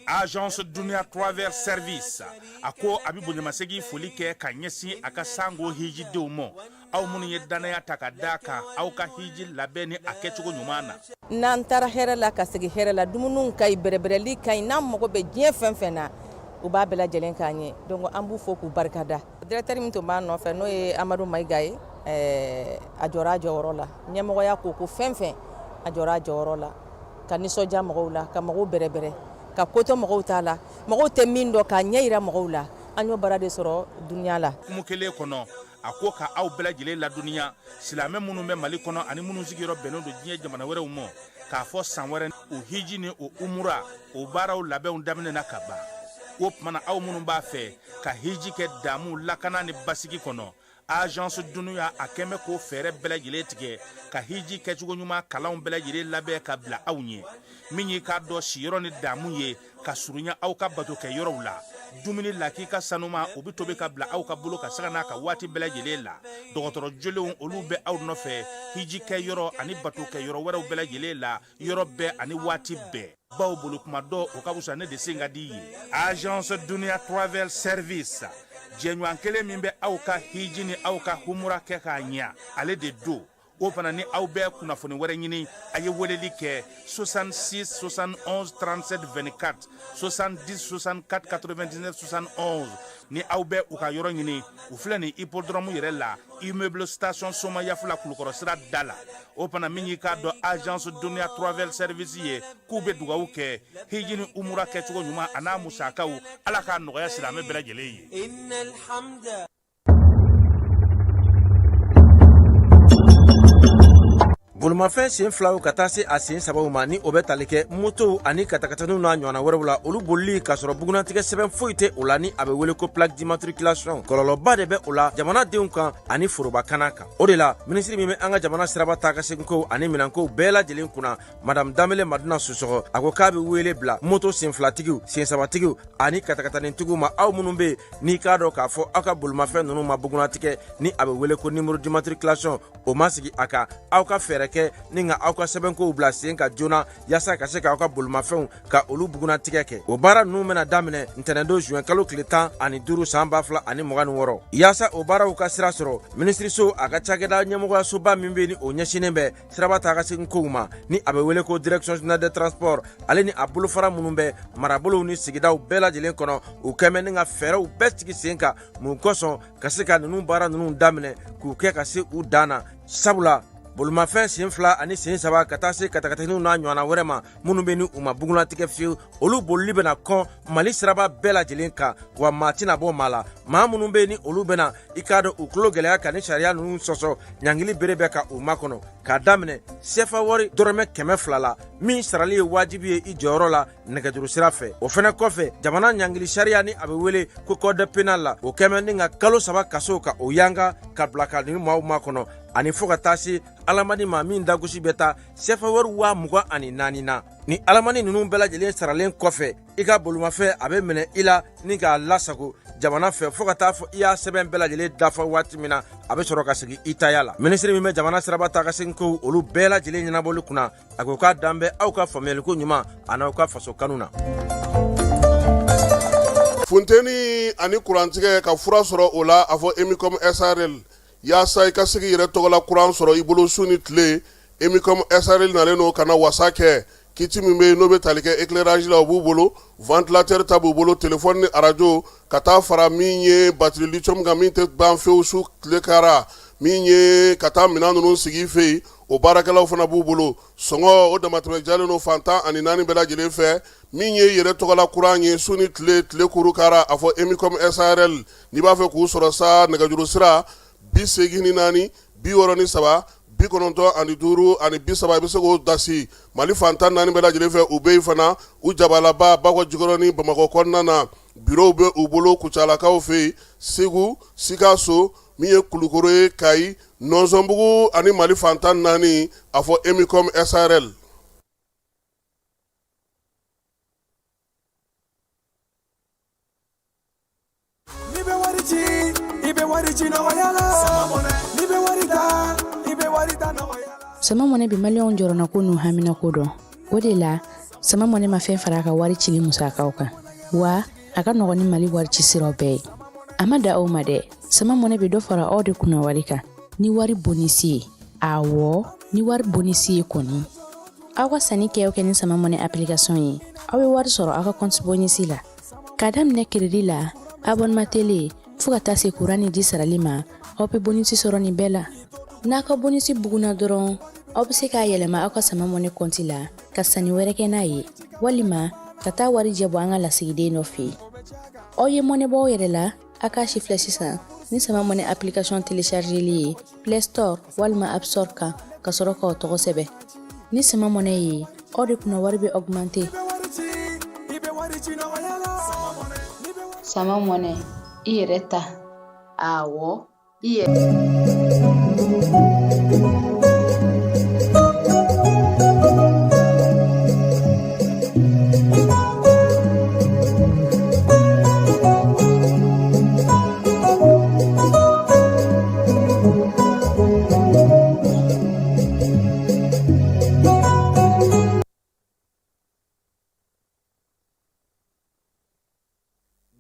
Agence Dunia Travel Service a ko a bɛ bonyamasegin foli kɛ ka ɲɛsin a ka sango hijidenw ma, aw minnu ye dannaya ta ka da kan aw ka hiji labɛn ni a kɛcogo ɲuman na. N'an taara hɛrɛ la ka segin hɛrɛ la, dumuniw ka ɲi, bɛrɛbɛrɛli ka ɲi, n'an mago bɛ diɲɛ fɛn fɛn na, u b'a bɛɛ lajɛlen k'an ye. Donc an b'u fo k'u barikada. Directeur min tun b'a nɔfɛ n'o ye Amadu Mayiga ye, ɛɛ a jɔra a jɔyɔrɔ la. Ɲɛmɔgɔya ko ko fɛn fɛn, a jɔra a jɔyɔrɔ la ka nisɔndiya mɔgɔw la, ka mɔgɔw bɛrɛbɛrɛ, ka ko to mɔgɔw ta la, mɔgɔw tɛ min dɔn k'a ɲɛ jira mɔgɔw la. An y'o baara de sɔrɔ Dunia la. Hukumu kelen kɔnɔ, a ko ka aw bɛɛ lajɛlen ladɔnniya, silamɛ minnu bɛ Mali kɔnɔ ani minnu sigiyɔrɔ bɛnnen don diɲɛ jamana wɛrɛw ma, k'a fɔ san wɛrɛ o hiji ni o umura o baaraw labɛnw daminɛna ka ban. O tuma na, aw minnu b'a fɛ ka hiji kɛ damu, lakana ni basigi kɔnɔ, Agence Dunia a kɛn bɛ k'o fɛɛrɛ bɛɛ lajɛlen tigɛ ka hiji kɛcogo ɲuman kalanw bɛɛ lajɛlen labɛn ka bila aw ɲɛ. Min y'i k'a dɔn siyɔrɔ ni damu ye ka surunya aw ka bato kɛ yɔrɔw la, dumuni lakika sanuma o bɛ tobi ka bila aw ka bolo ka sanga n'a ka waati bɛɛ lajɛlen la. Dɔgɔtɔrɔ jolenw olu bɛ aw nɔfɛ hiji kɛ yɔrɔ ani bato kɛ yɔrɔ wɛrɛw bɛɛ lajɛlen la, yɔrɔ bɛɛ ani waati bɛɛ. Baw bolo kuma dɔ o ka fisa ne de sen ka di ye. Agence Dunia Travel Service, jɛɲɔgɔn kelen min bɛ aw ka hiji ni aw ka humura kɛ k'a ɲɛ, ale de don. O fana ni aw bɛ kunnafoni wɛrɛ ɲini, a ye weleli kɛ 66 71 37 24, 70 64 99 71. Ni aw bɛ u ka yɔrɔ ɲini, u filɛ nin hippodrome yɛrɛ la, immeuble station Somayafula, Kulukɔrɔ sira da la. O fana min y'i k'a dɔn Agence Dunia Travel Service ye, k'u bɛ dugawu kɛ hiji ni umura kɛcogo ɲuman a n'a musakaw, Ala k'a nɔgɔya silamɛ bɛɛ lajɛlen ye. Bolimafɛn sen filaw ka taa se a sen sabaw ma, ni o bɛ tali kɛ motow ani katakataniw n'a ɲɔgɔnna wɛrɛw la, olu bolili k'a sɔrɔ bugunnatigɛ sɛbɛn foyi tɛ o la, ni a bɛ wele ko plaque d'immatriculation, kɔlɔlɔba de bɛ o la jamanadenw kan ani forobakana kan. O de la, minisiri min bɛ an ka jamana siraba taa ka seginkow ani minɛnkow bɛɛ lajɛlen kunna, Madame Danbele Madina Sisɔkɔ, a ko k'a bɛ wele bila moto sen filatigiw, sen sabatigiw ani katakatanitigiw ma, aw minnu bɛ yen n'i k'a dɔn k'a fɔ aw ka bolimafɛn ninnu ma bugunnatigɛ, ni a bɛ wele ko numéro d'immatriculation, o ma sigi a kan, aw ka fɛɛrɛ kɛ ni ka aw ka sɛbɛnkow bila sen kan joona yaasa ka se k'aw ka bolimafɛnw ka olu bugunnatigɛ kɛ. O baara ninnu bɛna daminɛ ntɛnɛndon juin kalo tile 15 san 2026. Yaasa o baaraw ka sira sɔrɔ, minisiriso a ka cakɛda ɲɛmɔgɔyasoba min bɛ ni o ɲɛsinnen bɛ siraba taa ka segin kow ma, ni a bɛ wele ko Direction générale des transports, ale ni a bolofara minnu bɛ marabolow ni sigidaw bɛɛ lajɛlen kɔnɔ, u kɛmɛ ni ka fɛɛrɛw bɛɛ sigi sen kan mun kosɔn ka se ka ninnu baara ninnu daminɛ k'u kɛ ka se u dan na. Sabula bolimafɛn sen fila ani sen saba ka taa se katakataniw n'a ɲɔgɔnna wɛrɛ ma minnu bɛ ni u ma bugunnatigɛ fiyewu, olu bolili bɛna kɔn Mali siraba bɛɛ lajɛlen kan, wa maa tɛna bɔ maa la. Maa minnu bɛ ni olu bɛna i k'a dɔn u tulo gɛlɛya ka ni sariya ninnu sɔsɔ, ɲangili bere bɛ ka u makɔnɔ k'a daminɛ sefa wari dɔrɔmɛ 200 la, min sarali ye wajibi ye i jɔyɔrɔ la nɛgɛjuru sira fɛ. O fɛnɛ kɔfɛ, jamana ɲangili sariya ni a bɛ wele ko code pénal la, o kɛmɛ ni ka kalo 3 kaso ka o yanga ka bila ka nin maaw makɔnɔ, ani fo ka taa se alamani ma min dagosi bɛ taa sefa wari 24,000 na. Ni alamani ninnu bɛɛ lajɛlen saralen kɔfɛ, i ka bolimafɛn a bɛ minɛ i la ni k'a lasago jamana fɛ fo ka taa fɔ i y'a sɛbɛn bɛɛ lajɛlen dafa waati min na, a bɛ sɔrɔ ka segin i taya la. Minisiri min bɛ jamana siraba taa ka segin kow olu bɛɛ lajɛlen ɲɛnabɔli kunna, a ko k'a dan bɛ aw ka faamuyaliko ɲuman an'aw ka faso kanu na. Funteni ani kurantigɛ ka fura sɔrɔ o la, a fɔ Emicom SARL, yaasa i ka se k'i yɛrɛ tɔgɔla kuran sɔrɔ i bolo su ni tile. Emicom SARL nalen don ka na wasa kɛ. Kit min bɛ yen n'o bɛ tali kɛ éclairage la, o b'u bolo, ventilateur ta b'u bolo, téléphone ni arajo, ka taa fara min ye batterie lithium kan min tɛ ban fewu su tile kara, min ye ka taa minɛn ninnu sigi i fɛ yen, o baarakɛlaw fana b'u bolo. Sɔngɔ o damatɛmɛ jalen don fan 14 bɛɛ lajɛlen fɛ. Min ye yɛrɛ tɔgɔla kuran ye su ni tile, tile kuru kara, a fɔ Emicom SARL. N'i b'a fɛ k'u sɔrɔ sa, nɛgɛjuru sira 84 63 95 30, i bɛ se k'o dasi Mali fan 14 bɛɛ lajɛlen fɛ. U bɛ yen fana, u jabalaba Bakɔ Jikɔrɔni Bamakɔ kɔnɔna na, bureau bɛ u bolo Kucalakaw fɛ yen, Segu, Sikaso, min ye Kulukoro ye, Kayi, Nɔnsɔnbugu ani Mali fan 14, a fɔ Emicom SARL. N'i bɛ wari ci, i bɛ wari ci nɔgɔya la. N'i bɛ wari ta, i bɛ wari ta nɔgɔya la. Sama Money bɛ maliyɛnw jɔrɔnako n'u haminako dɔn. O de la, Sama Money ma fɛn fara a ka wari cili musakaw kan. Wa a ka nɔgɔn ni Mali wari ci siraw bɛɛ ye. A ma da o ma dɛ, Sama Money bɛ dɔ fara aw de kunna wari kan ni wari bonisi ye. Awɔ, ni wari bonisi ye kɔni. Aw ka sanni kɛ o kɛ ni Sama Money application ye, aw bɛ wari sɔrɔ aw ka compte bonisi la. K'a daminɛ crédit la, abonnement télé, fo ka taa se kuran ni ji sarali ma, aw bɛ bonisi sɔrɔ nin bɛɛ la. N'a ka bonisi bugunna dɔrɔn, aw bɛ se k'a yɛlɛma aw ka Sama Money compte la ka sanni wɛrɛ kɛ n'a ye, walima ka taa wari jɛ bɔ an ka lasigiden dɔ fɛ yen. Aw ye mɔnɛ bɔ aw yɛrɛ la, a k'a si filɛ sisan ni Sama Money application téléchargeli ye Play Store walima App Store kan, ka sɔrɔ k'aw tɔgɔ sɛbɛn. Ni Sama Money ye, aw de kunna wari bɛ augmenter. Sama Money, i yɛrɛ ta. Awɔ, i yɛrɛ.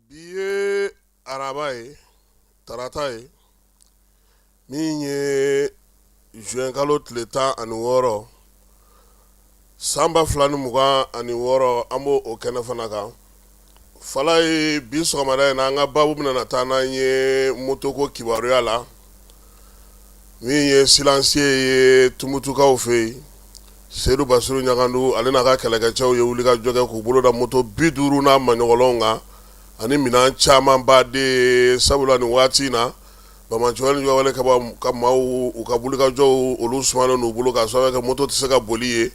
Bi ye araba ye, tarata ye, min ye juin kalo tile 16 san 2026, an b'o o kɛnɛ fana kan. Fala ye bi sɔgɔmada in na, an ka baabu bɛna na taa n'an ye motoko kibaruya la, min ye silencieux ye Tumutukaw fɛ yen. Sedu Basiru Ɲagandu, ale n'a ka kɛlɛkɛcɛw ye wulikajɔ kɛ k'u bolo da moto 50 n'a maɲɔgɔnlɔnw kan ani minɛn camanba de, sabula nin waati in na banbaanciwale ni juguya wale ka maaw u ka wulikajɔw olu sumalen n'u bolo k'a sababu kɛ moto tɛ se ka boli ye.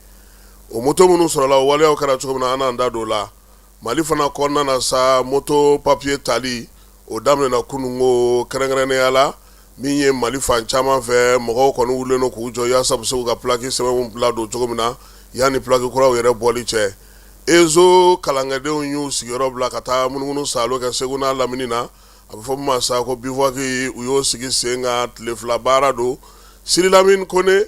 O moto minnu sɔrɔla, o waleyaw kɛra cogo min na, an n'an da don o la. Mali fana kɔnɔna na sa, moto papiye tali o daminɛna kununko, kɛrɛnkɛrɛnnenya la min ye Mali fan caman fɛ, mɔgɔw kɔni wulilen don k'u jɔ yaasa u bɛ se k'u ka plaque sɛbɛnw ladon cogo min na yanni plaque kuraw yɛrɛ bɔli cɛ. ESO kalankɛdenw y'u sigiyɔrɔ bila ka taa munumunu saalo kɛ Segu n'a lamini na, a bɛ fɔ min ma sa ko bivouac, u y'o sigi sen kan, tile 2 baara don. Sidi Lamini Kone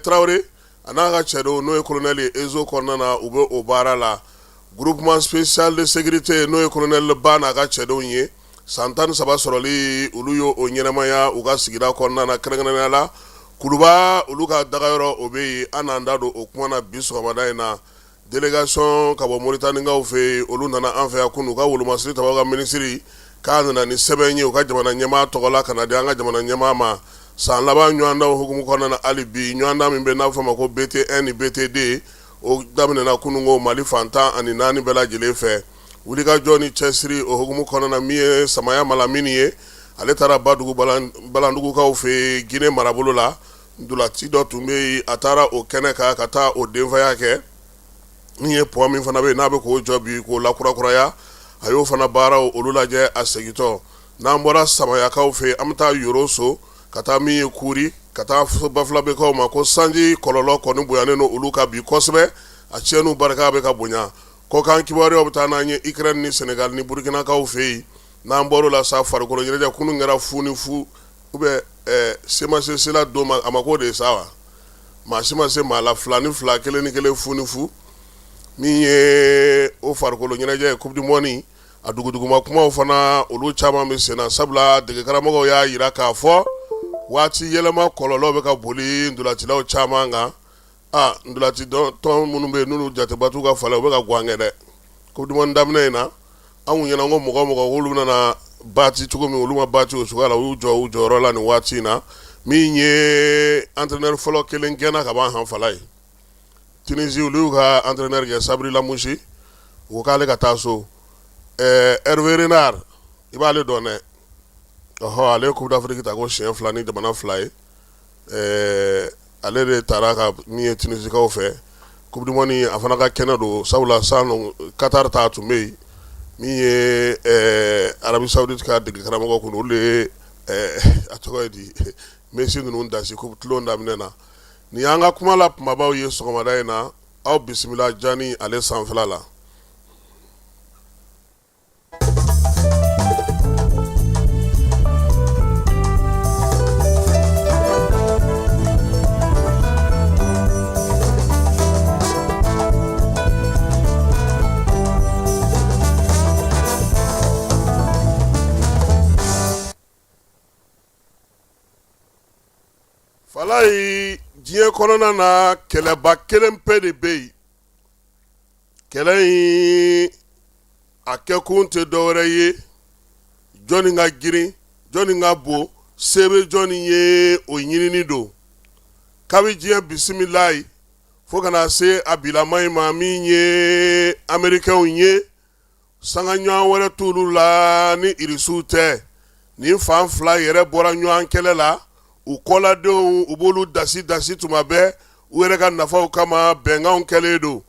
Tarawele a n'a ka cɛdenw, n'o ye colonel ye ESO kɔnɔna na, u bɛ o baara la. Groupement spécial de sécurité, n'o ye colonel Ba n'a ka cɛdenw ye, san 13 sɔrɔli, olu y'o o ɲɛnamaya u ka sigida kɔnɔna na, kɛrɛnkɛrɛnnenya la Kuluba, olu ka dagayɔrɔ o bɛ yen. An n'an da don o kuma na bi sɔgɔmada in na. Délégation ka bɔ Moritanikaw fɛ yen, olu nana an fɛ yan kunun. U ka wolomasiri tabaw ka minisiri k'a nana ni sɛbɛn ye u ka jamana ɲɛmaa tɔgɔ la ka na di an ka jamana ɲɛmaa ma. San laban ɲɔgɔndanw hukumu kɔnɔna na, hali bi ɲɔgɔndan min bɛ n'a bɛ fɔ a ma ko BT1 ni BT2, o daminɛna kununko Mali fan 14 bɛɛ lajɛlen fɛ. Wulikajɔ ni cɛsiri o hukumu kɔnɔna na, min ye Samaya Malamini ye, ale taara Badugu Balandugukaw fɛ yen, Guinée marabolo la. Ntolaci dɔ tun bɛ yen, a taara o kɛnɛ kan ka taa o denfaya kɛ. Min ye pont min fana bɛ yen n'a bɛ k'o jɔ bi k'o lakurakuraya, a y'o fana baaraw olu lajɛ a segintɔ. N'an bɔra Samayakaw fɛ yen, an bɛ taa Yoroso ka taa min ye Kuri, ka taa Bafulabekaw ma ko sanji kɔlɔlɔ kɔni bonyanen don olu kan bi kosɛbɛ, a tiɲɛniw barika bɛ ka bonya. Kɔkan kibaruyaw bɛ taa n'an ye Ukraine ni Sénégal ni Burkinakaw fɛ yen. N'an bɔr'o la sa, farikolo ɲɛnajɛ kunun kɛra fu ni fu ou bien se ma se sela don ma, a ma k'o de ye sa wa, maa si ma se maa la, 2 ni 2, 1 ni 1, 0 ni 0. Min ye o farikolo ɲɛnajɛ ye, coupe du monde, a duguduguma kumaw fana olu caman bɛ sen na, sabula degekaramɔgɔw y'a jira k'a fɔ waati yɛlɛma kɔlɔlɔ bɛ ka boli ntolacilaw caman kan. Aa, ntolaci tɔn minnu bɛ yen n'olu jateba t'u ka fala, u bɛ ka gan kɛ dɛ. Coupe du monde daminɛ in na, anw ɲɛna ko mɔgɔ mɔgɔ olu bɛna baati cogo min, olu ma baati o cogoya la, u y'u jɔ u jɔyɔrɔ la nin waati in na. Min ye entraîneur fɔlɔ kelen gɛnna ka ban han fala ye, Tunisie, olu y'u ka entraîneur gɛn, Sabri Lamouchi, u ko k'ale ka taa so. Hervé Renard, i b'ale dɔn dɛ, ɔhɔ, ale ye Coupe d'Afrique ta ko siɲɛ 2 ni jamana 2 ye. Ale de taara ka min ye Tunisikaw fɛ coupe du monde, a fana ka kɛnɛ don, sabula san Qatar ta tun bɛ yen. Min ye Arabie Saoudite ka dege karamɔgɔ kun, olu de ye a tɔgɔ ye di Messi ninnu dasi tulon daminɛ na. Nin y'an ka kuma la kumabaw ye sɔgɔmada in na. Aw bisimila Jani ale sanfɛla la. Falayi, diɲɛ kɔnɔna na, kɛlɛba kelen pe de bɛ yen. Kɛlɛ in a kɛkun tɛ dɔwɛrɛ ye, jɔnni ka girin, jɔnni ka bon, se bɛ jɔnni ye, o ɲinini don. Kabi diɲɛ bisimilayi fo ka na se a bilama in ma, min ye Amerikɛnw ye, sanga ɲɔgɔn wɛrɛ t'olu la ni Irisiw tɛ. Nin fan fila yɛrɛ bɔra ɲɔgɔn kɛlɛ la, u kɔladenw u b'olu dasi dasi tuma bɛɛ u yɛrɛ ka nafaw kama. Bɛnkanw kɛlen don.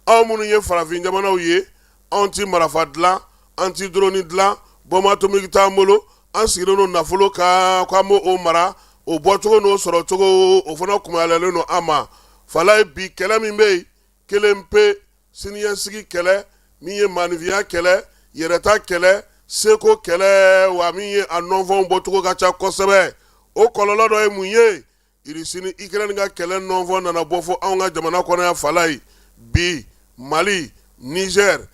Anw minnu ye farafin jamanaw ye, anw tɛ marifa dilan, an tɛ drone dilan, bombe atomique t'an bolo. An sigilen don nafolo kan k'an b'o mara, o bɔcogo n'o sɔrɔcogo, o fana kumayalen don an ma. Falayi, bi kɛlɛ min bɛ yen, kelen pe, siniɲɛsigi kɛlɛ, min ye maaninfinya kɛlɛ, yɛrɛta kɛlɛ, seko kɛlɛ, wa min ye a nɔnfɔnw bɔcogo ka ca kosɛbɛ. O kɔlɔlɔ dɔ ye mun ye? Irisi ni Ukraine ka kɛlɛ nɔnfɔn nana bɔ fo anw ka jamana kɔnɔ yan. Falayi, bi Mali, Niger,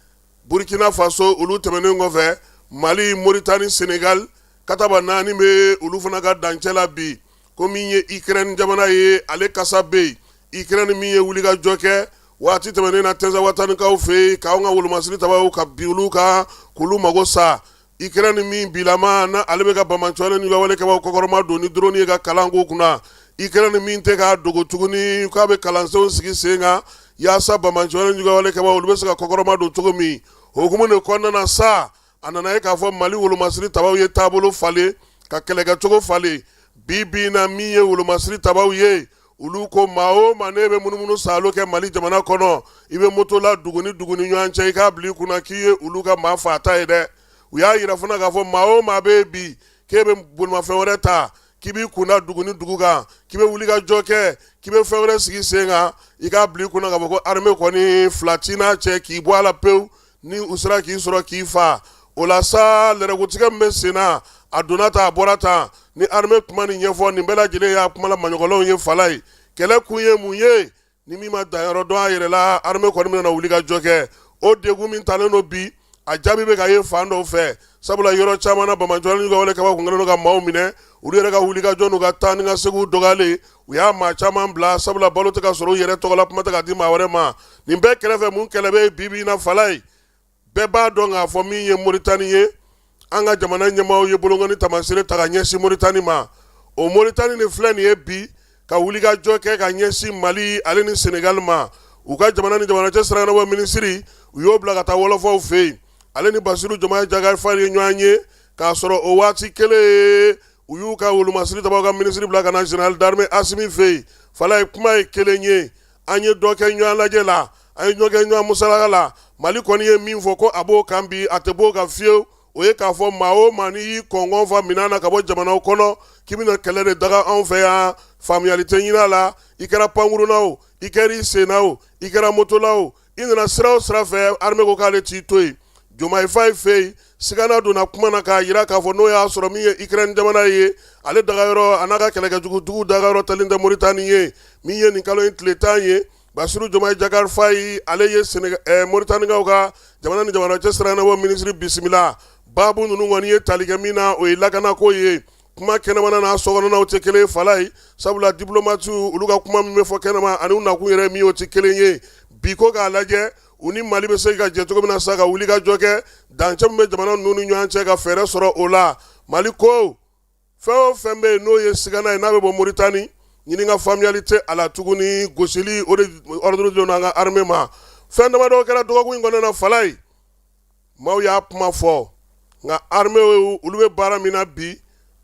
Burkina Faso, olu tɛmɛnen kɔfɛ, Mali, Mauritanie, Sénégal, kataba naani bɛ olu fana ka dancɛ la bi. Ko min ye Ukraine jamana ye, ale kasa bɛ yen. Ukraine min ye wulikajɔ kɛ waati tɛmɛnen na Tinzawatanikaw fɛ yen, k'anw ka wolomasiri tabaw ka bin olu kan k'olu mago sa. Ukraine min bilama na ale bɛ ka banbaanciwale ni wale kɛbaaw kɔkɔrɔma don ni drone ye ka kalan k'u kunna. Ukraine min tɛ k'a dogo tuguni k'a bɛ kalansenw sigi sen kan yaasa banbaanciwale ni wale kɛbaaw olu bɛ se ka kɔkɔrɔma don cogo min. Hukumu de kɔnɔna na sa, a nana ye k'a fɔ Mali wolomasiri tabaw ye taabolo falen, ka kɛlɛkɛcogo falen. Bi bi na, min ye wolomasiri tabaw ye, olu ko maa o maa n'e bɛ munumunu saalo kɛ Mali jamana kɔnɔ, i bɛ moto la dugu ni dugu ni ɲɔgɔn cɛ, i k'a bila i kunna k'i ye olu ka maa faata ye dɛ. U y'a yira fana k'a fɔ maa o maa bɛ yen bi k'e bɛ bolimafɛn wɛrɛ ta, k'i b'i kunda dugu ni dugu kan, k'i bɛ wuli ka jɔ kɛ, k'i bɛ fɛn wɛrɛ sigi sen kan, i k'a bila i kunna k'a fɔ ko armée kɔni fila t'i n'a cɛ, k'i bɔ a la pewu. Ni u sera k'i sɔrɔ k'i fa o la sa, lɛrɛkotigɛ min bɛ sen na, a donna tan, a bɔra tan, ni armée kuma nin ɲɛfɔ, nin bɛɛ lajɛlen y'a kuma la maɲɔgɔnlenw ye. Falayi, kɛlɛ kun ye mun ye? Ni min ma danyɔrɔ dɔn a yɛrɛ la, armée kɔni bɛna wuli ka jɔ kɛ. O degun min talen don bi, a jaabi bɛ ka ye fan dɔw fɛ, sabula yɔrɔ caman na, banbaanciwale ni wale kɛbaaw kun kɛlen don ka maaw minɛ. Olu yɛrɛ ka wuli ka jɔ n'u ka taa ni ka seginw dɔgɔyalen, u y'a maa caman bila, sabula balo tɛ ka sɔrɔ u yɛrɛ tɔgɔ la, kuma tɛ ka di maa wɛrɛ ma. Nin bɛɛ kɛrɛfɛ, mun kɛlɛ bɛ yen bi bi in na? Falayi, bɛɛ b'a dɔn k'a fɔ min ye Moritani ye, an ka jamana ɲɛmaaw ye bolonkɔni taamasere ta ka ɲɛsin Moritani ma. O Moritani de filɛ nin ye bi ka wulikajɔ kɛ ka ɲɛsin Mali ale ni Senegali ma. U ka jamana ni jamana cɛ siraɲɛnabɔ minisiri, u y'o bila ka taa wɔlɔfɔw fɛ yen. Ale ni Basiru Jomayi Jakar Fayi ye ɲɔgɔn ye k'a sɔrɔ o waati kelen, u y'u ka wolomasiri tabaw ka minisiri bila ka na général d'armée Asimi fɛ yen. Falayi, kuma ye kelen ye. An ye dɔ kɛ ɲɔgɔn lajɛ la, an ye dɔ kɛ ɲɔgɔn musalaka la. Mali kɔni ye min fɔ ko a b'o kan bi, a tɛ b'o kan fiyewu. O ye k'a fɔ maa o maa n'i y'i kɔngɔn fa minɛn na ka bɔ jamanaw kɔnɔ k'i bɛna kɛlɛ de daga anw fɛ yan, faamuyali tɛ ɲini a la. I kɛra pankurun na o, i kɛra i sen na o, i kɛra moto la o, i nana sira o sira fɛ, armée ko k'ale t'i to yen. Jomayi Fayi fɛ yen, sigana donna kuma na k'a jira k'a fɔ n'o y'a sɔrɔ min ye Ukraine jamana ye, ale dagayɔrɔ a n'a ka kɛlɛkɛjugu dagayɔrɔ talen tɛ Moritani ye. Min ye nin kalo in tile 10 ye, Basiru Jomayi Jakar Fayi, ale ye Moritanikaw ka jamana ni jamana cɛ siraɲɛnabɔ minisiri bisimila. Baabu ninnu kɔni ye tali kɛ min na, o ye lakanako ye. Kuma kɛnɛmana n'a sokɔnɔnaw tɛ kelen ye, Falayi, sabula diplomatiw olu ka kuma min bɛ fɔ kɛnɛma ani u nakun yɛrɛ min, o tɛ kelen ye. Bi ko k'a lajɛ u ni Mali bɛ se ka jɛ cogo min na sa ka wuli ka jɔ kɛ dancɛ min bɛ jamana ninnu ni ɲɔgɔn cɛ, ka fɛɛrɛ sɔrɔ o la. Mali ko fɛn o fɛn bɛ yen n'o ye sigana ye, n'a bɛ bɔ Moritani, ɲininka faamuyali tɛ a la tuguni. Gosili o de ordre don an ka armée ma. Fɛn damadɔ kɛra dɔgɔkun in kɔnɔna na, Falayi, maaw y'a kuma fɔ, nka armée olu bɛ baara min na bi,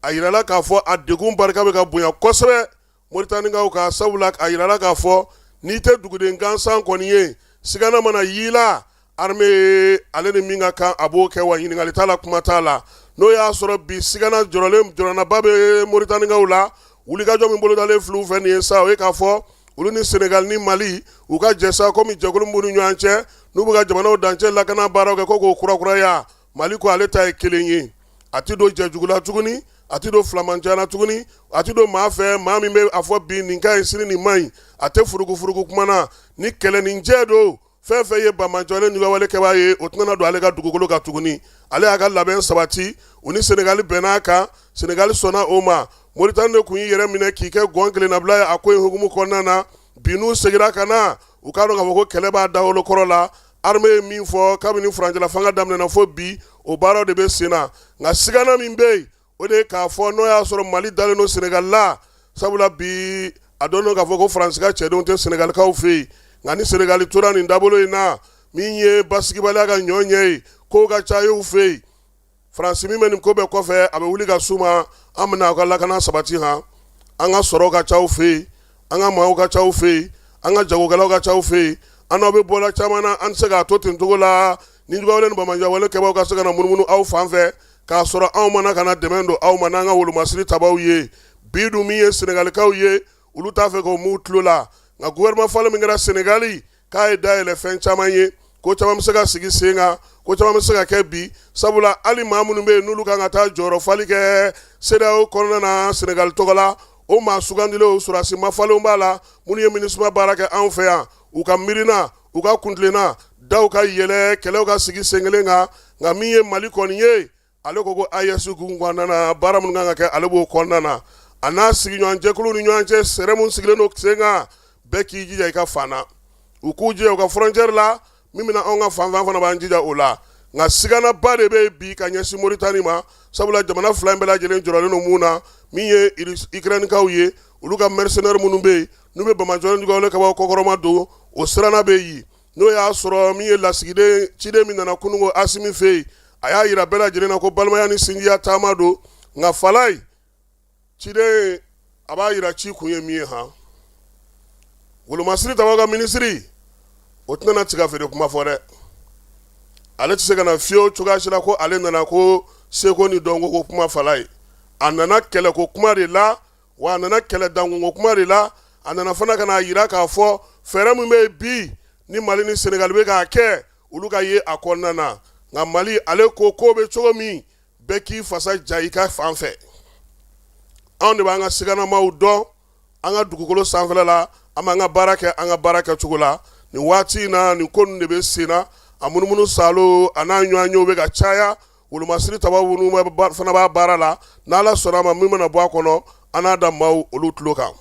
a yirala k'a fɔ a degun barika bɛ ka bonya kosɛbɛ Moritanikaw ka, sabula a yirala k'a fɔ n'i tɛ duguden gansan kɔni ye, sigana mana y'i la, armée ale ni min ka kan a b'o kɛ, wa ɲininkali t'a la, kuma t'a la. N'o y'a sɔrɔ bi sigana jɔrɔlen jɔrɔnaba bɛ Moritanikaw la, wulikajɔ min bolodalen filɛ u fɛ nin ye sa, o ye k'a fɔ olu ni Senegal ni Mali u ka jɛ sa, komi jɛkulu min b'u ni ɲɔgɔn cɛ n'u bɛ ka jamanaw dancɛ lakana baaraw kɛ, ko k'o kurakuraya. Mali ko ale ta ye kelen ye, a tɛ don jɛjugu la tuguni, a tɛ don filamancɛ la tuguni, a tɛ don maa fɛ maa min bɛ a fɔ bi nin ka ɲi, sini nin man ɲi. A tɛ furugufurugu kuma na. Ni kɛlɛ ni jɛ don, fɛn fɛn ye banbaanciwale ni wale kɛbaa ye, o tɛna don ale ka dugukolo kan tuguni. Ale y'a ka labɛn sabati. U ni Senegali bɛnna a kan, Senegali sɔnna o ma. Moritani de tun y'i yɛrɛ minɛ k'i kɛ gɔn kelennabila ye a ko in hukumu kɔnɔna na. Bi n'u seginna ka na, u k'a dɔn k'a fɔ ko kɛlɛ b'a dawolo kɔrɔ la. Armée ye min fɔ kabini furancɛla fanga daminɛna fo bi, o baaraw de bɛ sen na. Nka sigana min bɛ yen, o de ye k'a fɔ n'o y'a sɔrɔ Mali dalen don Senegal la, sabula bi a dɔnnen k'a fɔ ko Faransi ka cɛdenw tɛ Senegalikaw fɛ yen. Nka ni Senegali tora nin dabolo in na, min ye basigibaliya ka ɲɔ ɲɛ ye, kow ka ca u fɛ yen. Faransi min bɛ nin ko bɛɛ kɔfɛ, a bɛ wuli ka s'u ma, an bɛna aw ka lakana sabati han, an ka sɔrɔ ka ca aw fɛ yen, an ka maaw ka ca aw fɛ yen, an ka jagokɛlaw ka ca aw fɛ yen, an n'aw bɛ bɔla caman na, an tɛ se k'a to ten cogo la, nijuguyawale ni banbaanciyawale kɛbaaw ka se ka na munumunu aw fan fɛ k'a sɔrɔ anw ma na ka na dɛmɛ don aw ma n'an ka wolomasiri tabaw ye. Bi dun min ye Senegalikaw ye, olu t'a fɛ k'o m'u tulo la. Nka gouvernement falen min kɛra Senegali, k'a ye dayɛlɛ fɛn caman ye, ko caman bɛ se ka sigi sen kan, ko caman bɛ se ka kɛ bi, sabula hali maa minnu bɛ yen n'olu kan ka taa jɔyɔrɔ fali kɛ CEDEAO kɔnɔna na Senegali tɔgɔ la, o maa sugandilenw sɔrɔdasi mafalenw b'a la minnu ye MINUSMA baara kɛ anw fɛ yan. U ka miirina, u ka kuntilenna daw ka yɛlɛ, kɛlɛw ka sigi sen kelen kan. Nka min ye Mali kɔni ye, ale ko ko AES hukumu kɔnɔna na, baara minnu kan ka kɛ, ale b'o kɔnɔna na, a n'a sigiɲɔgɔn jɛkuluw ni ɲɔgɔn cɛ, sɛrɛ min sigilen don sen kan, bɛɛ k'i jija i ka fan na, u k'u jija u ka frontière la, min bɛna anw ka fan fɛ, an fana b'an jija o la. Nka siganaba de bɛ yen bi ka ɲɛsin Moritani ma, sabula jamana fila in bɛɛ lajɛlen jɔrɔlen don mun na, min ye Ukrainekaw ye, olu ka mercenaires minnu bɛ yen n'u bɛ banbaanciwale nijuguyawale kɛbaaw kɔkɔrɔma don, o siranna bɛ yen. N'o y'a sɔrɔ min ye lasigiden ciden min nana kununko Asimi fɛ yen, a y'a jira bɛɛ lajɛlen na ko balimaya ni sinjiya taama don. Nka Falayi ciden a b'a jira ci kun ye min ye han, wolomasiri tabaw ka minisiri o tɛna tiga feere kuma fɔ dɛ. Ale tɛ se ka na fiyewu cogoya si la ko ale nana ko seko ni dɔnko ko kuma. Falayi a nana kɛlɛko kuma de la, wa a nana kɛlɛ dankunko kuma de la. A nana fana ka n'a jira k'a fɔ fɛɛrɛ min bɛ yen bi ni Mali ni Senegali bɛ k'a kɛ, olu ka ye a kɔnɔna na. Nka Mali ale ko ko bɛ cogo min, bɛɛ k'i fasa ja i ka fan fɛ. Anw de b'an ka siganamaw dɔn an ka dugukolo sanfɛla la, an b'an ka baara kɛ an ka baara kɛcogo la. Nin waati in na, nin ko ninnu de bɛ sen na, a munumunu salo a n'a ɲɔgɔnyew bɛ ka caya. Wolomasiri tabaw fana b'a baara la. N'Ala sɔnna a ma, min mana bɔ a kɔnɔ, an n'a da maaw olu tulo kan.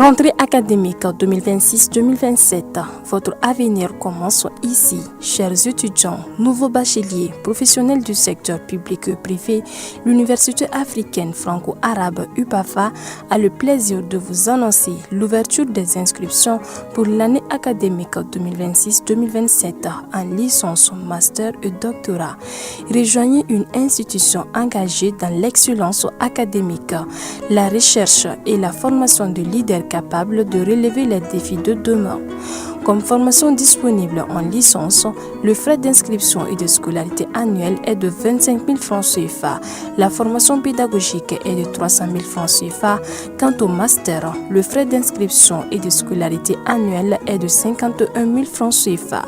Rentrée académique 2026-2027, votre avenir commence ici. Chers étudiants, nouveaux bacheliers, professionnels du secteur public et privé, l'Université africaine franco-arabe UPAFA a le plaisir de vous annoncer l'ouverture des inscriptions pour l'année académique 2026-2027 en licence, master et doctorat. Rejoignez une institution engagée dans l'excellence académique, la recherche et la formation de leaders capables de relever les défis de demain. Comme formation disponible en licence, le frais d'inscription et de scolarité annuelle est de 25 000 francs CFA. La formation pédagogique est de 300 000 francs CFA. Quant au master, le frais d'inscription et de scolarité annuelle est de 51 000 francs CFA.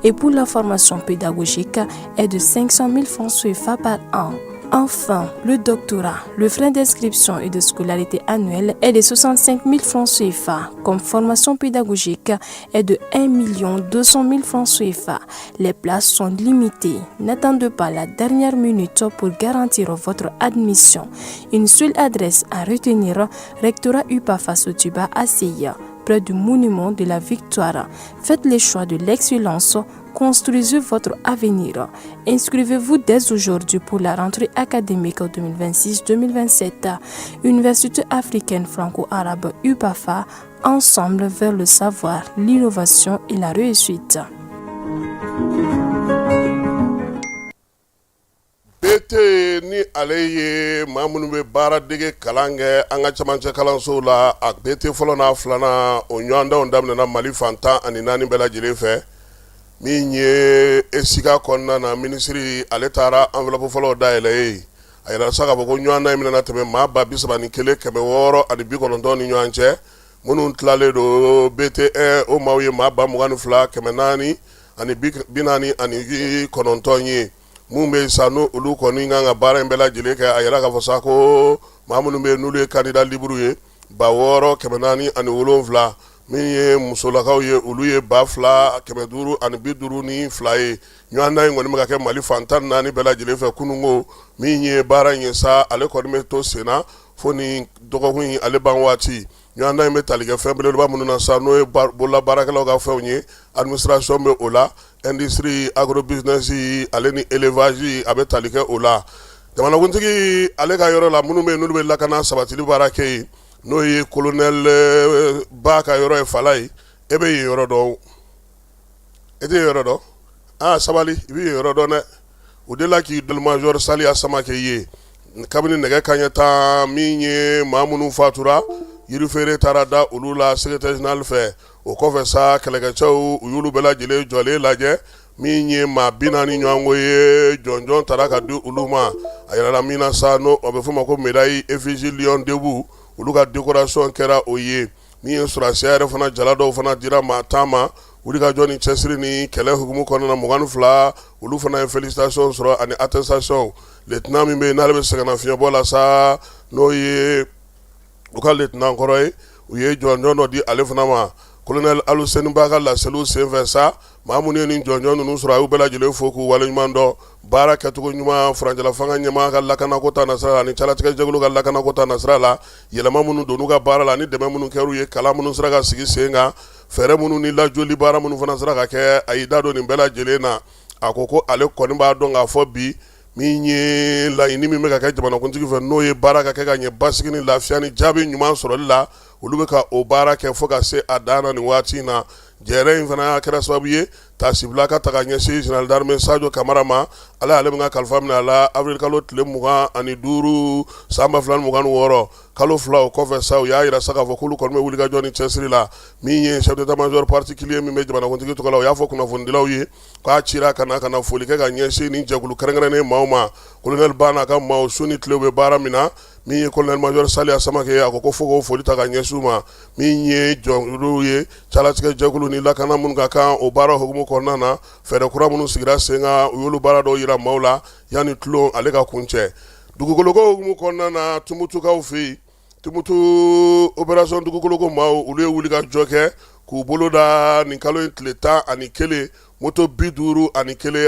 Et pour la formation pédagogique est de 500 000 francs CFA par an. Enfin, le doctorat, le frais d'inscription et de scolarité annuelle est de 65 000 francs CFA. Comme formation pédagogique est de 1 200 000 francs CFA. Les places sont limitées. N'attendez pas la dernière minute pour garantir votre admission. Une seule adresse à retenir, Rectorat UPAFA Sotuba ACI, près du monument de la Victoire. Faites le choix de l'excellence. Construisez votre avenir. Inscrivez-vous dès aujourd'hui pour la rentrée académique 2026-2027. Université africaine franco-arabe UPAFA, ensemble vers le savoir, l'innovation et la réussite. BT ni ale ye maa minnu bɛ baara dege kalan kɛ an ka camancɛ kalansow la, a BT fɔlɔ n'a filanan, o ɲɔgɔndanw daminɛna Mali fan 14 bɛɛ lajɛlen fɛ. Min ye ESICA kɔnɔna na, minisiri ale taara enveloppe fɔlɔw dayɛlɛ yen. A yirala sa k'a fɔ ko ɲɔgɔndan in bɛna tɛmɛ maa 31,690 ni ɲɔgɔn cɛ, minnu tilalen don BT1, o maaw ye maa 22,449 ye. Minnu bɛ sa n' olu kɔni kan ka baara in bɛɛ lajɛlen kɛ, a yira k'a fɔ sa ko maa minnu bɛ yen n'olu ye candidat libre ye, 6407. Min ye musolakaw ye, olu ye 2552 ye. Ɲɔgɔndan in kɔni bɛ ka kɛ Mali fan 14 bɛɛ lajɛlen fɛ kununko. Min ye baara in ye sa, ale kɔni bɛ to senna fo ni dɔgɔkun in ale ban waati. Ɲɔgɔndan in bɛ tali kɛ fɛn belebeleba minnu na sa, n'o ye bolola baarakɛlaw ka fɛnw ye, administration bɛ o la, industrie, agro business ale ni élevage, a bɛ tali kɛ o la. Jamanakuntigi ale ka yɔrɔ la, minnu bɛ yen n'olu bɛ lakana sabatili baara kɛ yen, n'o ye colonel Ba ka yɔrɔ ye, Falaye, e bɛ yen yɔrɔ dɔn? E tɛ yen yɔrɔ dɔn? Aa, sabali, i bɛ yen yɔrɔ dɔn dɛ. U delila k'i major Saliya Samakɛ ye kabini nɛgɛ kanɲɛ 10. Min ye maa minnu fatura, yirifeere taara da olu la secrétaire général fɛ. O kɔfɛ sa, kɛlɛkɛcɛw, u y'olu bɛɛ lajɛlen jɔlen lajɛ. Min ye maa 40 ɲɔgɔnko ye, jɔnjɔn taara ka di olu ma. A yirala min na sa, n'o a bɛ f'o ma ko médaille effigie Lion debout, olu ka décoration kɛra o ye. Min ye sɔrɔdasiya yɛrɛ fana, jala dɔw fana dira maa 10 ma wulikajɔ ni cɛsiri ni kɛlɛ hukumu kɔnɔna na. 22, olu fana ye félicitation sɔrɔ ani attestation. Lieutenant min bɛ yen n'ale bɛ sɛgɛnnafiɲɛbɔ la sa, n'o ye u ka lieutenant kɔrɔ ye, u ye jɔnjɔn dɔ di ale fana ma. Colonel Aluseni Ba ka laseliw senfɛ sa, maa minnu ye nin jɔnjɔn ninnu sɔrɔ, a y'u bɛɛ lajɛlen fo k'u waleɲuman dɔn baara kɛcogo ɲuman, furancɛla fanga ɲɛmaa ka lakanako ta nasira la ani calatigɛ jɛkulu ka lakanako ta nasira la, yɛlɛma minnu donn'u ka baara la ani dɛmɛ minnu kɛr'u ye, kalan minnu sera ka sigi sen kan, fɛɛrɛ minnu ni lajɔli baara minnu fana sera ka kɛ. A y'i da don nin bɛɛ lajɛlen na. A ko ko ale kɔni b'a dɔn k'a fɔ bi, min ye laɲini min bɛ ka kɛ jamanakuntigi fɛ, n'o ye baara ka kɛ ka ɲɛ basigi ni lafiya ni jaabi ɲuman sɔrɔli la, olu bɛ ka o baara kɛ fo ka se a dan na nin waati in na. Jɛrɛ in fana kɛra sababu ye taasibila ka ta ka ɲɛsin général d'armée Sajo Kamara ma. Ala y'ale min ka kalifa minɛ a la avril kalo tile 25 san 2026, kalo 2 o kɔfɛ sa, u y'a jira sa k'a fɔ k'olu kɔni bɛ wulikajɔ ni cɛsiri la. Min ye chef d'état-major particulier min bɛ jamanakuntigi tɔgɔ la, o y'a fɔ kunnafonidilaw ye k'a cira ka na ka na foli kɛ ka ɲɛsin nin jɛkulu kɛrɛnkɛrɛnnen maaw ma. Colonel Ba n'a ka maaw, su ni tile u bɛ baara min na. Min ye colonel major Saliya Samakɛ ye, a ko ko fo k'o foli ta ka ɲɛsin u ma. Min ye jɔnkulu ye, calatigɛ jɛkulu ni lakana minnu ka kan, o baara hukumu kɔnɔna na, fɛɛrɛ kura minnu sigira sen kan, u y'olu baara dɔw jira maaw la yanni tulon ale ka kuncɛ. Dugukoloko hukumu kɔnɔna na, Tumutukaw fɛ yen, Tumutu opération dugukoloko maaw, olu ye wulikajɔ kɛ k'u bolo da nin kalo in tile 11, moto 51,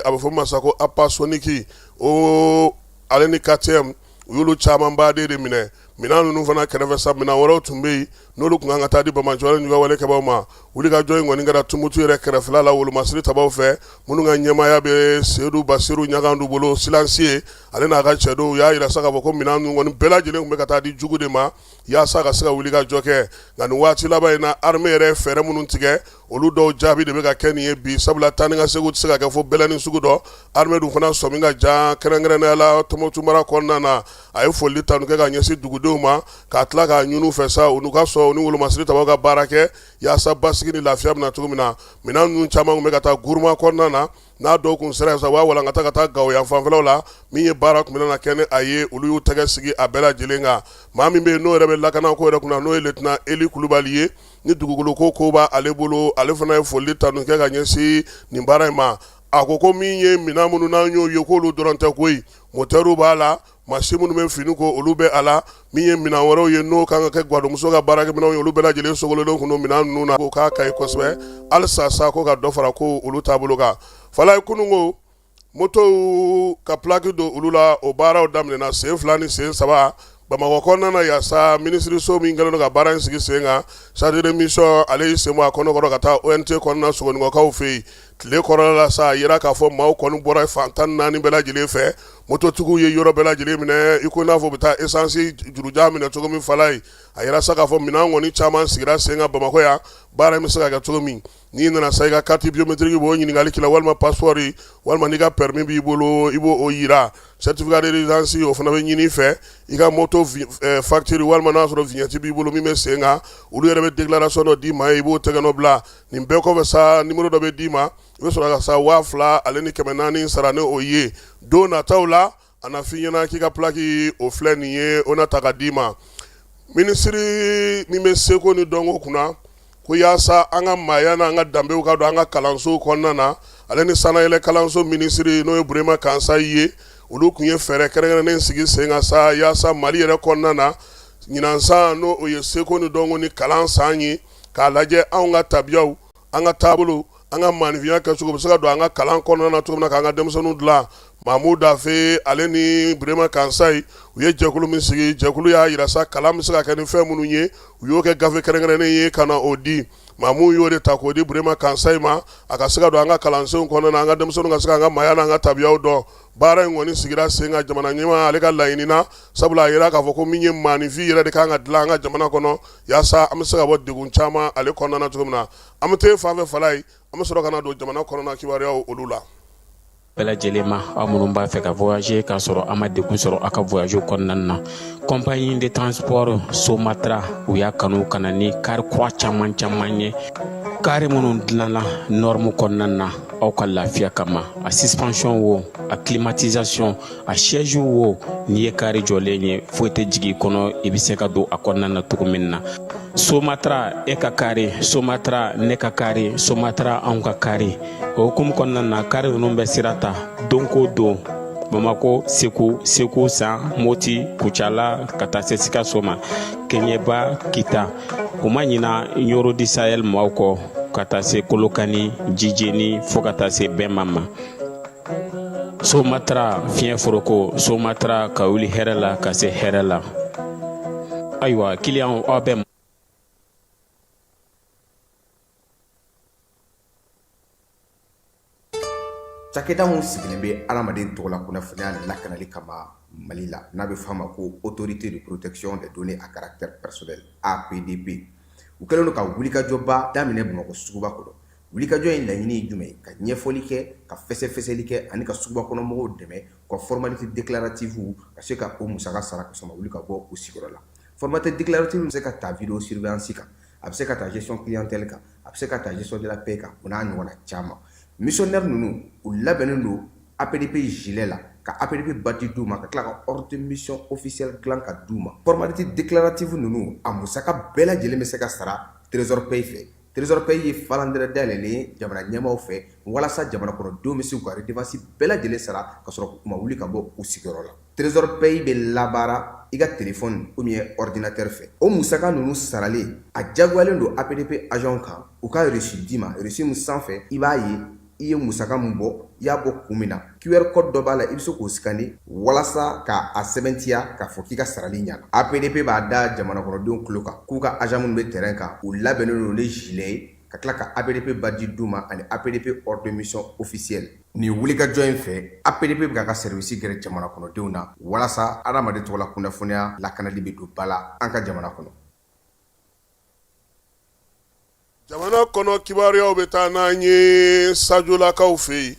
a bɛ fɔ ma sa ko Apasoniki o, ale ni KTM, u y'olu caman baden de minɛ. Minɛn ninnu fana kɛrɛfɛ sa, minɛn wɛrɛw tun bɛ yen n'olu tun kan ka taa di banbaanciwale ni wale kɛbaaw ma. Wulikajɔ in kɔni kɛra Tumutu yɛrɛ kɛrɛfɛla la, wolomasiri tabaw fɛ, minnu ka ɲɛmaaya bɛ Sedu Basiru Ɲagandu bolo, silencieux, ale n'a ka cɛdenw. U y'a jira sa k'a fɔ ko minɛn ninnu kɔni bɛɛ lajɛlen tun bɛ ka taa di jugu de ma yaasa ka se ka wulikajɔ kɛ. Nka nin waati laban in na, armée yɛrɛ ye fɛɛrɛ minnu tigɛ, olu dɔw jaabi de bɛ ka kɛ nin ye bi, sabula taa ni ka segin tɛ se ka kɛ fo bɛlɛnin sugu dɔ. Armée dun fana sɔmi ka jan, kɛrɛnkɛrɛnnenya la Tumutu mara kɔnɔna na. A ye foli tanu kɛ ka ɲɛsin dugudenw ma, k'a tila k'a ɲini u fɛ sa, u n'u ka sɔn u ni wolomasiri tabaw ka baara kɛ yaasa basigi ni lafiya bɛ na cogo min na. Minɛn ninnu caman tun bɛ ka taa Guruma kɔnɔna na. N'a dɔw kun sera sa, u b'a walankata ka taa Gawo yan fanfɛlaw la. Min ye baara tun bɛna kɛ ni a ye, olu y'u tɛgɛ sigi a bɛɛ lajɛlen kan. Maa min bɛ yen n'o yɛrɛ bɛ lakanako yɛrɛ kunna, n'o ye lieutenant Eli Kulubali ye, ni dugukolo ko b'ale bolo, ale fana ye foli tanu kɛ ka ɲɛsin nin baara in ma. A ko ko min ye minɛn minnu n'an y'o ye, k'olu dɔrɔn tɛ koyi, moteur b'a la, mansin minnu bɛ fini ko, olu bɛ a la. Min ye minɛn wɛrɛw ye n'o kan ka kɛ gwadonmuso ka baarakɛminɛnw ye, olu bɛɛ lajɛlen sogololen kun don minɛn ninnu na. Ko k'a ka ɲi kosɛbɛ halisa sa, ko ka dɔ fara ko olu taabolo kan. Falaye, kununko motow ka plaque don olu la, o baaraw daminɛna, sen 2 ni sen 3, Bamakɔ kɔnɔna na. Yaasa minisiriso min kɛlen don ka baara in sigi sen kan, chargé de mission, ale y'i sen bɔ a kɔnɔkɔrɔ ka taa ONT kɔnɔna Sogonikɔkaw fɛ yen. Tile kɔrɔla la sa, a yira k'a fɔ maaw kɔni bɔra fan 14 bɛɛ lajɛlen fɛ. Mototigiw ye yɔrɔ bɛɛ lajɛlen minɛ i ko n'a fɔ u bɛ taa essence jurujan minɛ cogo min. Falaye, a yira sa k'a fɔ minɛn kɔni caman sigira sen kan Bamakɔ yan, baara in bɛ se ka kɛ cogo min. N'i nana sa, i ka carte biométrique b'o ɲininkali k'i la, walima passeport, walima n'i ka permis b'i bolo, i b'o yira. Certificat de résidence, o fana bɛ ɲini i fɛ. I ka moto facture, walima n'a sɔrɔ vignette b'i bolo min bɛ sen kan, olu yɛrɛ bɛ déclaration dɔ d'i ma, i b'o tɛgɛ nɔ bila. Nin bɛɛ kɔfɛ sa, numéro dɔ bɛ d'i ma, i bɛ sɔrɔ ka sa 2400 sara ni o ye. Don nataw la, a na f'i ɲɛna k'i ka plaque, o filɛ nin ye, o na ta ka d'i ma. Minisiri min bɛ seko ni dɔnko kunna, ko yaasa an ka maaya n'an ka danbew ka don an ka kalansow kɔnɔna na, ale ni sanayɛlɛ kalanso minisiri, n'o ye Burema Kansayi ye, olu tun ye fɛɛrɛ kɛrɛnkɛrɛnnen sigi sen kan sa, yaasa Mali yɛrɛ kɔnɔna na, ɲinan san, n'o o ye seko ni dɔnko ni kalan san ye. k'a lajɛ anw ka tabiyaw, an ka taabolo, an ka maaninfinya kɛcogo bɛ se ka don an ka kalan kɔnɔna na cogo min na k'an ka denmisɛnninw dilan. Mamu Dafe ale ni Burema Kansayi, u ye jɛkulu min sigi, jɛkulu y'a jira sa kalan bɛ se ka kɛ ni fɛn minnu ye, u y'o kɛ gafe kɛrɛnkɛrɛnnen ye ka na o di. Mamu y'o de ta k'o di Burema Kansayi ma, a ka se ka don an ka kalansenw kɔnɔna na, an ka denmisɛnninw ka se k'an ka maaya n'an ka tabiyaw dɔn. Baara in kɔni sigira sen kan jamana ɲɛmaa ale ka laɲini na, sabula a yira k'a fɔ ko min ye maaninfin yɛrɛ de kan ka dilan an ka jamana kɔnɔ, yaasa an bɛ se ka bɔ degun caman ale kɔnɔna na cogo min na. An bɛ taa fan fɛ Falayi, an bɛ sɔrɔ ka na don jamana kɔnɔna kibaruyaw olu la. Bɛɛ lajɛlen ma, aw minnu b'a fɛ ka voyager k'a sɔrɔ a ma degun sɔrɔ aw ka voyage kɔnɔna na, compagnie de transport Somatra, u y'a kanu ka na ni kari kura caman caman ye, kari minnu dilanna norme kɔnɔna na aw ka lafiya kama. A suspension wo, a climatisation, a siège wo, n'i ye kari jɔlen ye, foyi tɛ jigin i kɔnɔ, i bɛ se ka don a kɔnɔna na cogo min na. Somatra, e ka kari Somatra, ne ka kari Somatra, anw ka kari. O hukumu kɔnɔna na, kari ninnu bɛ sira ta don ko don Bamako, Segu, Segu San, Moti, Kucala, ka taa se Sikaso ma, Kɛɲɛba, Kita. U ma ɲina Ɲoro du Sahel maaw kɔ, ka taa se Kolokani, Jijeni, fo ka taa se Bɛma ma. Somatra fiɲɛ foroko, Somatra ka wuli hɛrɛ la ka se hɛrɛ la. Ayiwa kiliyanw, aw bɛ Cakɛda min sigilen bɛ adamaden tɔgɔla kunnafoniya lakanali kama Mali la, n'a bɛ f'a ma ko Autorité de protection des données à caractère personnel, APDP, u kɛlen don ka wulikajɔba daminɛ Bamakɔ suguba kɔnɔ. Wulikajɔ in laɲini ye jumɛn ye? Ka ɲɛfɔli kɛ, ka fɛsɛfɛsɛli kɛ ani ka suguba kɔnɔ mɔgɔw dɛmɛ u ka formalité déclarative ka se ka o musaka sara ka sɔrɔ wuli ka bɔ u sigiyɔrɔ la. Formalité déclarative bɛ se ka ta vidéo surveillance kan, a bɛ se ka ta gestion clientèle kan, a bɛ se ka ta gestion de la paie kan, o n'a ɲɔgɔnna caman. Missionnaire ninnu, u labɛnnen don APDP gilet la, ka APDP badge d'u ma, ka tila ka ordre de mission officiel dilan ka d'u ma. Formalité déclarative ninnu, a musaka bɛɛ lajɛlen bɛ se ka sara Trésor Paye fɛ. Trésor Paye ye falandɛrɛ dayɛlɛlen ye jamana ɲɛmaaw fɛ walasa jamana kɔnɔdenw bɛ se k'u ka redevance bɛɛ lajɛlen sara ka sɔrɔ u ma wuli ka bɔ u sigiyɔrɔ la. Trésor Paye bɛ labaara i ka téléphone ou bien ordinateur fɛ. O musaka ninnu saralen, a diyagoyalen don APDP agent kan u ka reçu d'i ma, reçu min sanfɛ i b'a ye i ye musaka min bɔ, i y'a bɔ kun min na. QR code dɔ b'a la, i bɛ se k'o scanner walasa k'a sɛbɛntiya k'a fɔ k'i ka sarali ɲana. APDP b'a da jamana kɔnɔdenw tulo kan k'u ka agent minnu bɛ terrain kan, u labɛnnen don ni gilet ye, ka tila ka APDP badge d'u ma ani APDP ordre de mission officiel. Nin wulikajɔ in fɛ, APDP bɛ k'a ka service gɛrɛ jamana kɔnɔdenw na walasa adamaden tɔgɔla kunnafoniya lakanali bɛ don ba la an ka jamana kɔnɔ. Jamana kɔnɔ kibaruyaw bɛ taa n'an ye Sajolakaw fɛ yen.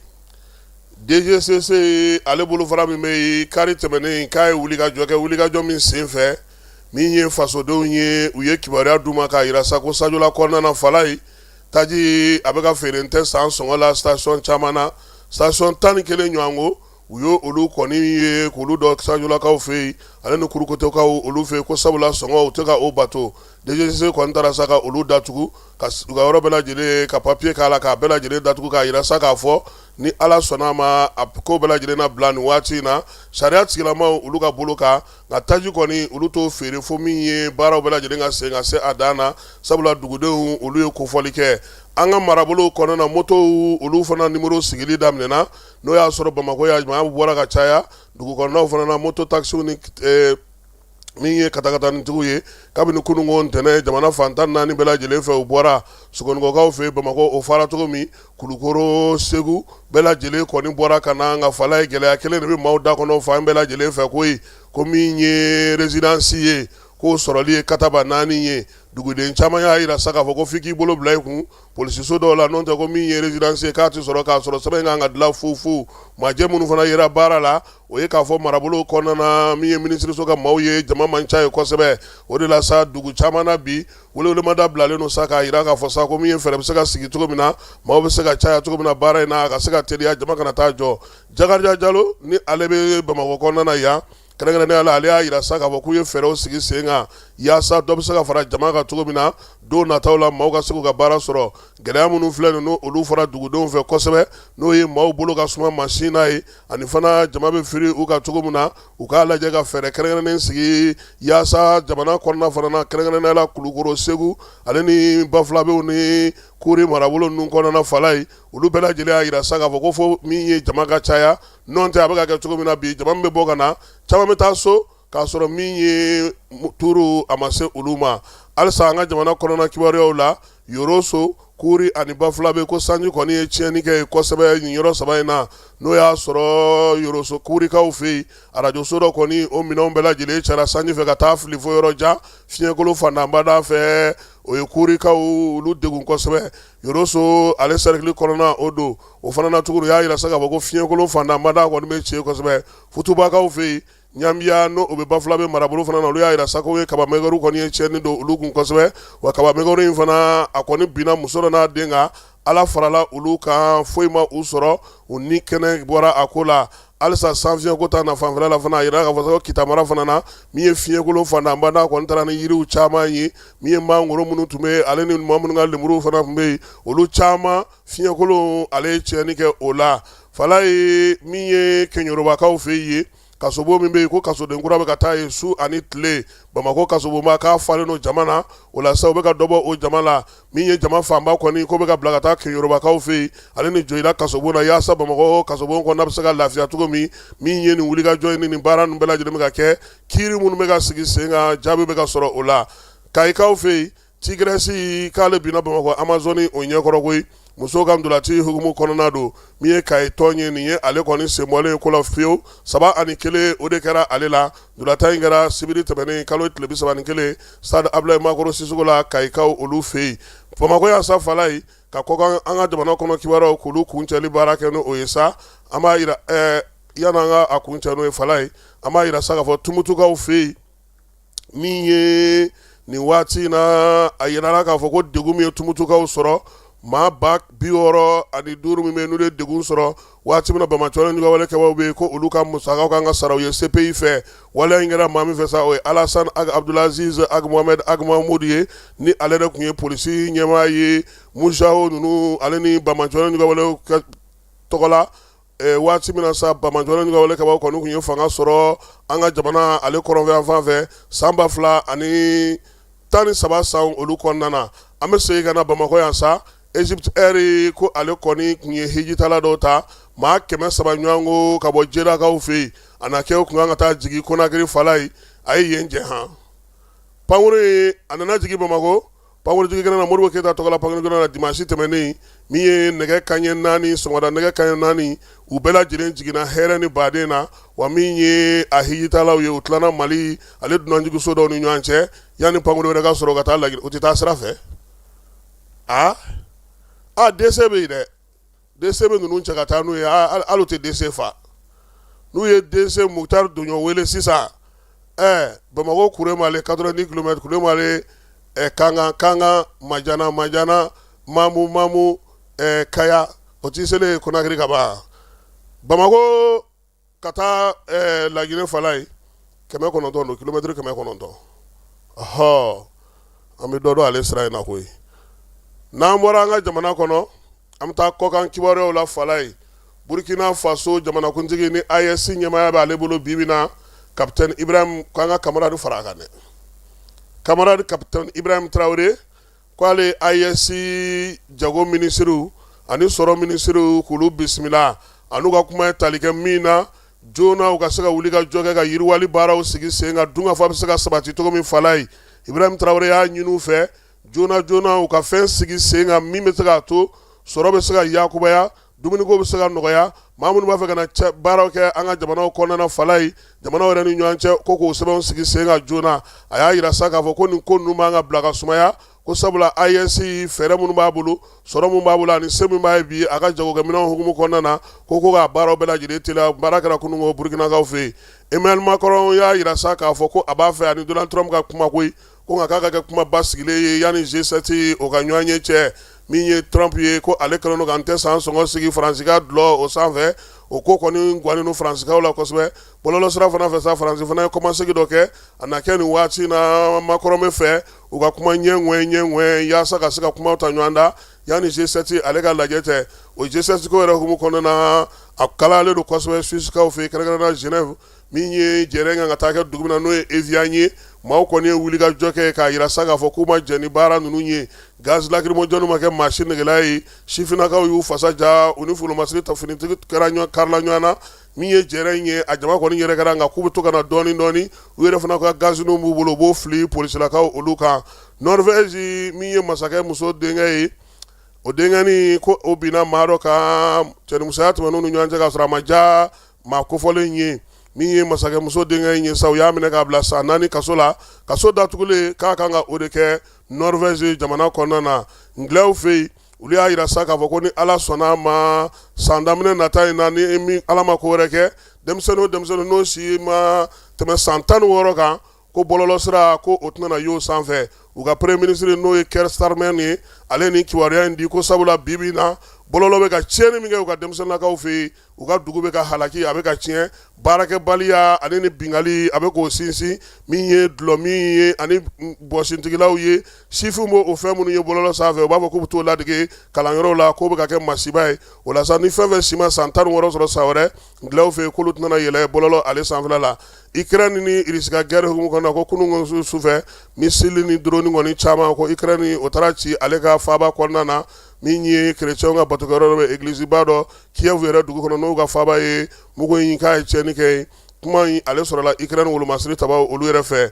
DGCC ale bolofara min bɛ yen, kari tɛmɛnen k'a ye wulikajɔ kɛ, wulikajɔ min senfɛ min ye fasodenw ye, u ye kibaruya d'u ma k'a jira sa ko Sajola kɔnɔna na, Falayi, taji a bɛ ka feere tɛ san sɔngɔ la station caman na, station 11 ɲɔgɔn ko u y' olu kɔni ye k'olu dɔn Sajolakaw fɛ yen ale ni Kurukotokaw olu fɛ yen, ko sabula sɔngɔ u tɛ ka o bato. DGCC kɔni taara sa ka olu datugu, ka u ka yɔrɔ bɛɛ lajɛlen ka papier k'a la, k'a bɛɛ lajɛlen datugu, k'a jira sa k'a fɔ ni Ala sɔnna a ma, a ko bɛɛ lajɛlen na bila nin waati in na sariya tigilamaw olu ka bolo kan. Nka taji kɔni olu t'o feere fo min ye baaraw bɛɛ lajɛlen ka sen ka se a dan na, sabula dugudenw olu ye kofɔli kɛ. An ka marabolo kɔnɔna na, motow olu fana nimoro sigili daminɛna, n'o y'a sɔrɔ Bamakɔ yan maa bɔra ka caya, dugu kɔnɔnaw fana na moto takisiw ni min ye katakatanitigiw ye, kabini kununko ntɛnɛn jamana fan 14 bɛɛ lajɛlen fɛ u bɔra Sogonikɔkaw fɛ Bamakɔ, o fara cogo min Kulukoro, Segu bɛɛ lajɛlen kɔni bɔra ka na. Nka Falayi, gɛlɛya kelen de bɛ maaw da kɔnɔ fan bɛɛ lajɛlen fɛ koyi, ko min ye résidence ye, k'o sɔrɔli ye kataba naani ye. Duguden caman y'a jira sa k'a fɔ ko f'i k'i bolo bila i kun polisiso dɔw la, n'o tɛ ko min ye résidence ye k'a tɛ sɔrɔ, k'a sɔrɔ sɛbɛn kan ka dilan fu fu. Majɛ minnu fana yera baara la, o ye k'a fɔ marabolo kɔnɔna na, min ye minisiriso ka maaw ye, jama man ca ye kosɛbɛ. O de la sa dugu caman na bi, welewelemada bilalen don sa k'a jira k'a fɔ sa ko min ye fɛɛrɛ bɛ se ka sigi cogo min na, maaw bɛ se ka caya cogo min na baara in na, a ka se ka teliya, jama kana taa jɔ. Jakarija Jalo ni ale bɛ Bamakɔ kɔnɔna na yan, Kɛrɛnkɛrɛnnenya la, ale y'a jira sa k'a fɔ k'u ye fɛɛrɛw sigi sen kan yaasa dɔ bɛ se ka fara jama kan cogo min na don nataw la, maaw ka se k'u ka baara sɔrɔ. Gɛlɛya minnu filɛ ninnu, olu fɔra dugudenw fɛ kosɛbɛ, n'o ye maaw bolo ka suma mansin na ye, ani fana jama bɛ firi u kan cogo min na, u k'a lajɛ ka fɛɛrɛ kɛrɛnkɛrɛnnen sigi yaasa jamana kɔnɔna fana na, kɛrɛnkɛrɛnnenya la Kulukoro, Segu ale ni Bafulabew ni Kuri marabolo ninnu kɔnɔna fala ye. Olu bɛɛ lajɛlen y'a jira sa k'a fɔ ko fo min ye jama ka caya, n'o tɛ a bɛ ka kɛ cogo min na bi, jama min bɛ bɔ ka na, caman bɛ taa so k'a sɔrɔ min ye turu a ma se olu ma. Halisa an ka jamana kɔnɔna kibaruyaw la, Yoroso, Kuri ani Bafulabe, ko sanji kɔni ye tiɲɛni kɛ yen kosɛbɛ nin yɔrɔ saba in na. N'o y'a sɔrɔ Yoroso Kurikaw fɛ yen, arajoso dɔ kɔni, o minɛnw bɛɛ lajɛlen cɛra sanji fɛ ka taa fili fo yɔrɔ jan fiɲɛkolon fantanbada fɛ. O ye Kurikaw olu degun kosɛbɛ. Yoroso ale sɛrikili kɔnɔna o don, o fana na tuguni, u y'a jira sa k'a fɔ ko fiɲɛkolon fantanbada kɔni bɛ ci kosɛbɛ. Futubakaw fɛ yen, Ɲanbiya, n'o bɛ Bafulabe marabolo fana na, olu y'a jira sa ko ye kaba mɛgɛru kɔni ye tiɲɛni don olu kun kosɛbɛ. Wa kaba mɛgɛru in fana, a kɔni binna muso dɔ n'a den kan. Ala farala olu kan, foyi ma u sɔrɔ, u ni kɛnɛ bɔra a ko la. Halisa sanfiɲɛko ta na fanfɛla la fana, a yira k'a fɔ ko Kita mara fana na, min ye fiɲɛkolon fantanbada kɔni taara ni yiriw caman ye, min ye mangoro minnu tun bɛ yen, ale ni maa minnu ka lemuru fana tun bɛ yen, olu caman fiɲɛkolon ale ye tiɲɛni kɛ o la. Falaye, min ye Keɲorobakaw fɛ yen, kasobon min bɛ yen ko kasoden kura bɛ ka taa yen su ani tile, Bamakɔ kasobonba k'a falen don jama na. O la sa, u bɛ ka dɔ bɔ o jama la. Min ye jama fanba kɔni ko bɛ ka bila ka taa Keɲorobakaw fɛ yen ale ni Joyila kasobon na, yaasa Bamakɔ kasobon kɔnɔna bɛ se ka lafiya cogo min. Min ye nin wulikajɔ in ni nin baara ninnu bɛɛ lajɛlen bɛ ka kɛ, kiiri minnu bɛ ka sigi sen kan, jaabi bɛ ka sɔrɔ o la. Kayikaw fɛ yen, Tigresse k'ale binna Bamakɔ Amazone o ɲɛkɔrɔ koyi. Musow ka ntolaci hukumu kɔnɔna don. Min ye Kayi tɔn ye, nin ye ale kɔni senbɔlen ye ko la fiyewu, 3-1 o de kɛra ale la. Ntolatan in kɛra sibiri tɛmɛnen kalo tile 31, stade Abulayi Makoro Sisoko la, Kayikaw olu fɛ yen. Bamakɔ yan sa, Falaye, ka kɔkan an ka jamana kɔnɔ kibaruyaw k'olu kuncɛli baara kɛ n'o ye sa, an b'a jira yan'an ka a kuncɛ n'o ye, Falaye, an b'a jira sa k'a fɔ Tumutukaw fɛ yen, min ye nin waati in na, a yirala k'a fɔ ko degun min ye Tumutukaw sɔrɔ, maa 65,000 min bɛ yen, n'olu ye degun sɔrɔ waati min na banbaanci wale kɛbaaw bɛ yen, ko olu ka musakaw kan ka sara u ye CPI fɛ. Waleya in kɛra maa min fɛ sa, o ye Alassane Ag Abdulaziz Ag Mohamed Ag Mahmoud ye, ni ale de tun ye polisi ɲɛmaa ye MUJAO ninnu ale ni banbaanci wale tɔgɔ la. Waati min na sa banbaanci wale kɛbaaw kɔni tun ye fanga sɔrɔ an ka jamana ale kɔrɔnfɛ fan fɛ san 2013 san olu kɔnɔna na. An bɛ segin ka na Bamakɔ yan sa, Egypt Air ko ale kɔni tun ye hijitala dɔw ta, maa 300 ɲɔgɔn ko ka bɔ Jedakaw fɛ yen. A na kɛ u tun kan ka taa jigin Konakiri Falaye, a ye yen jɛ han. Pankurun a nana jigin Bamakɔ Pankurun jigin kɛnɛ na, Modibo Keyita tɔgɔla pankurun kɛnɛ na dimanche tɛmɛnen, min ye nɛgɛ kanɲɛ naani, sɔgɔmada nɛgɛ kanɲɛ naani, u bɛɛ lajɛlen jiginna hɛrɛ ni baden na. Wa min ye a hijitalaw ye, u tilana Mali ale dunanjiginso dɔw ni ɲɔgɔn cɛ yanni pankurun wɛrɛ ka sɔrɔ ka taa Laginɛ. U tɛ taa sira fɛ. Aa aa, DC bɛ yen dɛ, DC bɛ ninnu cɛ ka taa n'u ye, hali u tɛ DC fa. N'u ye DC Mukutari Doɲɔ wele sisan, ɛɛ Bamakɔ Kuremale 90 kilomètres, Kuremale Kankan, Kankan Majana, Majana Mamu, Mamu Kaya, o t'i selen Konakiri ka ban. Bamakɔ ka taa Laginɛ Falaye, 900 don, kilomɛtiri 900. Ɔhɔ, an bɛ dɔ dɔn ale sira in na koyi. N'an bɔra an ka jamana kɔnɔ, an bɛ taa kɔkan kibaruyaw la Falaye. Burkina Faso jamanakuntigi ni AES ɲɛmaaya bɛ ale bolo bi bi na, capitaine Ibrahim, k'an ka camarade fara a kan dɛ, camarade capitaine Ibrahim Traoré, k'ale AES jago minisiriw ani sɔrɔ minisiriw k'olu bisimila. An'u ka kuma ye tali kɛ min na joona, u ka se ka wuli ka jɔ kɛ ka yiriwali baaraw sigi sen kan, dunkafa bɛ se ka sabati cogo min Falaye. Ibrahim Traoré y'a ɲini u fɛ joona joona u ka fɛn sigi sen kan min bɛ se k'a to sɔrɔ bɛ se ka yakubaya, dumuniko bɛ se ka nɔgɔya, maa minnu b'a fɛ ka na baaraw kɛ an ka jamanaw kɔnɔna na Falaye, jamanaw yɛrɛ ni ɲɔgɔn cɛ, ko k'o sɛbɛnw sigi sen kan joona. A y'a jira sa k'a fɔ ko nin ko ninnu man ka bila ka sumaya, ko sabula AES fɛɛrɛ minnu b'a bolo, sɔrɔ min b'a bolo ani se min b'a ye bi a ka jagokɛminɛnw hukumu kɔnɔna na, ko k'a baaraw bɛɛ lajɛlen teliya. Baara kɛra kunun ko Burukinakaw fɛ yen. Emmanuel Macron y'a jira sa k'a fɔ ko a b'a fɛ ani Donald Trump ka kuma koyi, ko nka k'a ka kɛ kuma basigilen ye yanni G7 o ka ɲɔgɔn ye cɛ. Min ye Trump ye, ko ale kɛlen don ka n tɛ san sɔngɔ sigi Faransi ka dulɔ o sanfɛ. O ko kɔni gannen don Faransikaw la kosɛbɛ. Bɔlɔlɔsira fana fɛ sa, Faransi fana ye kɔmasegin dɔ kɛ, a na kɛ nin waati na Macron bɛ fɛ u ka kuma ɲɛ ŋwɛn ɲɛ ŋwɛn yaasa ka se ka kumaw ta ɲɔgɔn da yanni G7 ale ka lajɛ tɛ. O G7 ko yɛrɛ hukumu kɔnɔna na, a kalayalen don kosɛbɛ Suissekaw fɛ yen, kɛrɛnkɛrɛnnenya Genève, min ye jɛrɛ kan ka taa kɛ dugu min na n'o ye Evian ye. Maaw kɔni ye wulikajɔ kɛ k'a jira sa k'a fɔ k'u ma jɛn ni baara ninnu ye. Gaz lacrymogène ma kɛ maa si negela ye. Sifinnakaw y'u fasa ja, u ni folomasiri ta finitigi kɛra karila ɲɔgɔn na. Min ye jɛrɛ in ye, a jama kɔni yɛrɛ kɛra, nka k'u bɛ to ka na dɔɔnin dɔɔnin. U yɛrɛ fana ka gaziniw b'u bolo, u b'o fili polisilakaw olu kan. Norvège, min ye masakɛ muso denkɛ ye, o denkɛnin ko o binna maa dɔ kan, cɛnimusoya tɛmɛn'u ni ɲɔgɔn cɛ k'a sɔrɔ a ma ja maa kofɔlen ye. Min ye masakɛmuso denkɛ in ye sa, u y'a minɛ k'a bila san 4 kaso la. Kaso datugulen k'a kan ka o de kɛ Norvège jamana kɔnɔna na. Anglais fɛ yen, olu y'a jira sa k'a fɔ ko ni Ala sɔnna a ma, san daminɛ nata in na, ni min Ala ma ko wɛrɛ kɛ, denmisɛnnin o denmisɛnnin n'o si ma tɛmɛ san 16 kan, ko bɔlɔlɔsira ko o tɛna y'o sanfɛ. U ka premier ministre n'o ye Keir Starmer ye, ale ni kibaruya in di ko sabula bi bi in na, bɔlɔlɔ bɛ ka tiɲɛni min kɛ u ka denmisɛnninnakaw fɛ yen, u ka dugu bɛ ka halaki, a bɛ ka tiɲɛ, baarakɛbaliya ani ni binkanni a bɛ k'o sinsin, min ye dɔlɔmin ye ani bɔsintigilaw ye. Sifinw b'o fɛn minnu ye bɔlɔlɔ sanfɛ, u b'a fɔ k'u bɛ t'o ladege kalanyɔrɔw la, k'o bɛ ka kɛ masiba ye. O la sa, ni fɛn fɛn si ma san 16 sɔrɔ san wɛrɛ, Anglais fɛ yen, k'olu tɛna yɛlɛ bɔlɔlɔ ale sanfɛla la. Ukraine ni Russie ka guerre hukumu kɔnɔna, ko kunun sufɛ, missile ni drone kɔni caman ko Ukraine o taara ci ale ka faaba kɔnɔna na, min ye chrétiens ka batokɛyɔrɔ dɔ bɛ, église ba dɔ Kiev yɛrɛ dugu kɔnɔ, n'o ka faaba ye. Mugu in k'a ye tiɲɛni kɛ. Kuma in ale sɔrɔla Ukraine wolomasiri tabaw olu yɛrɛ fɛ.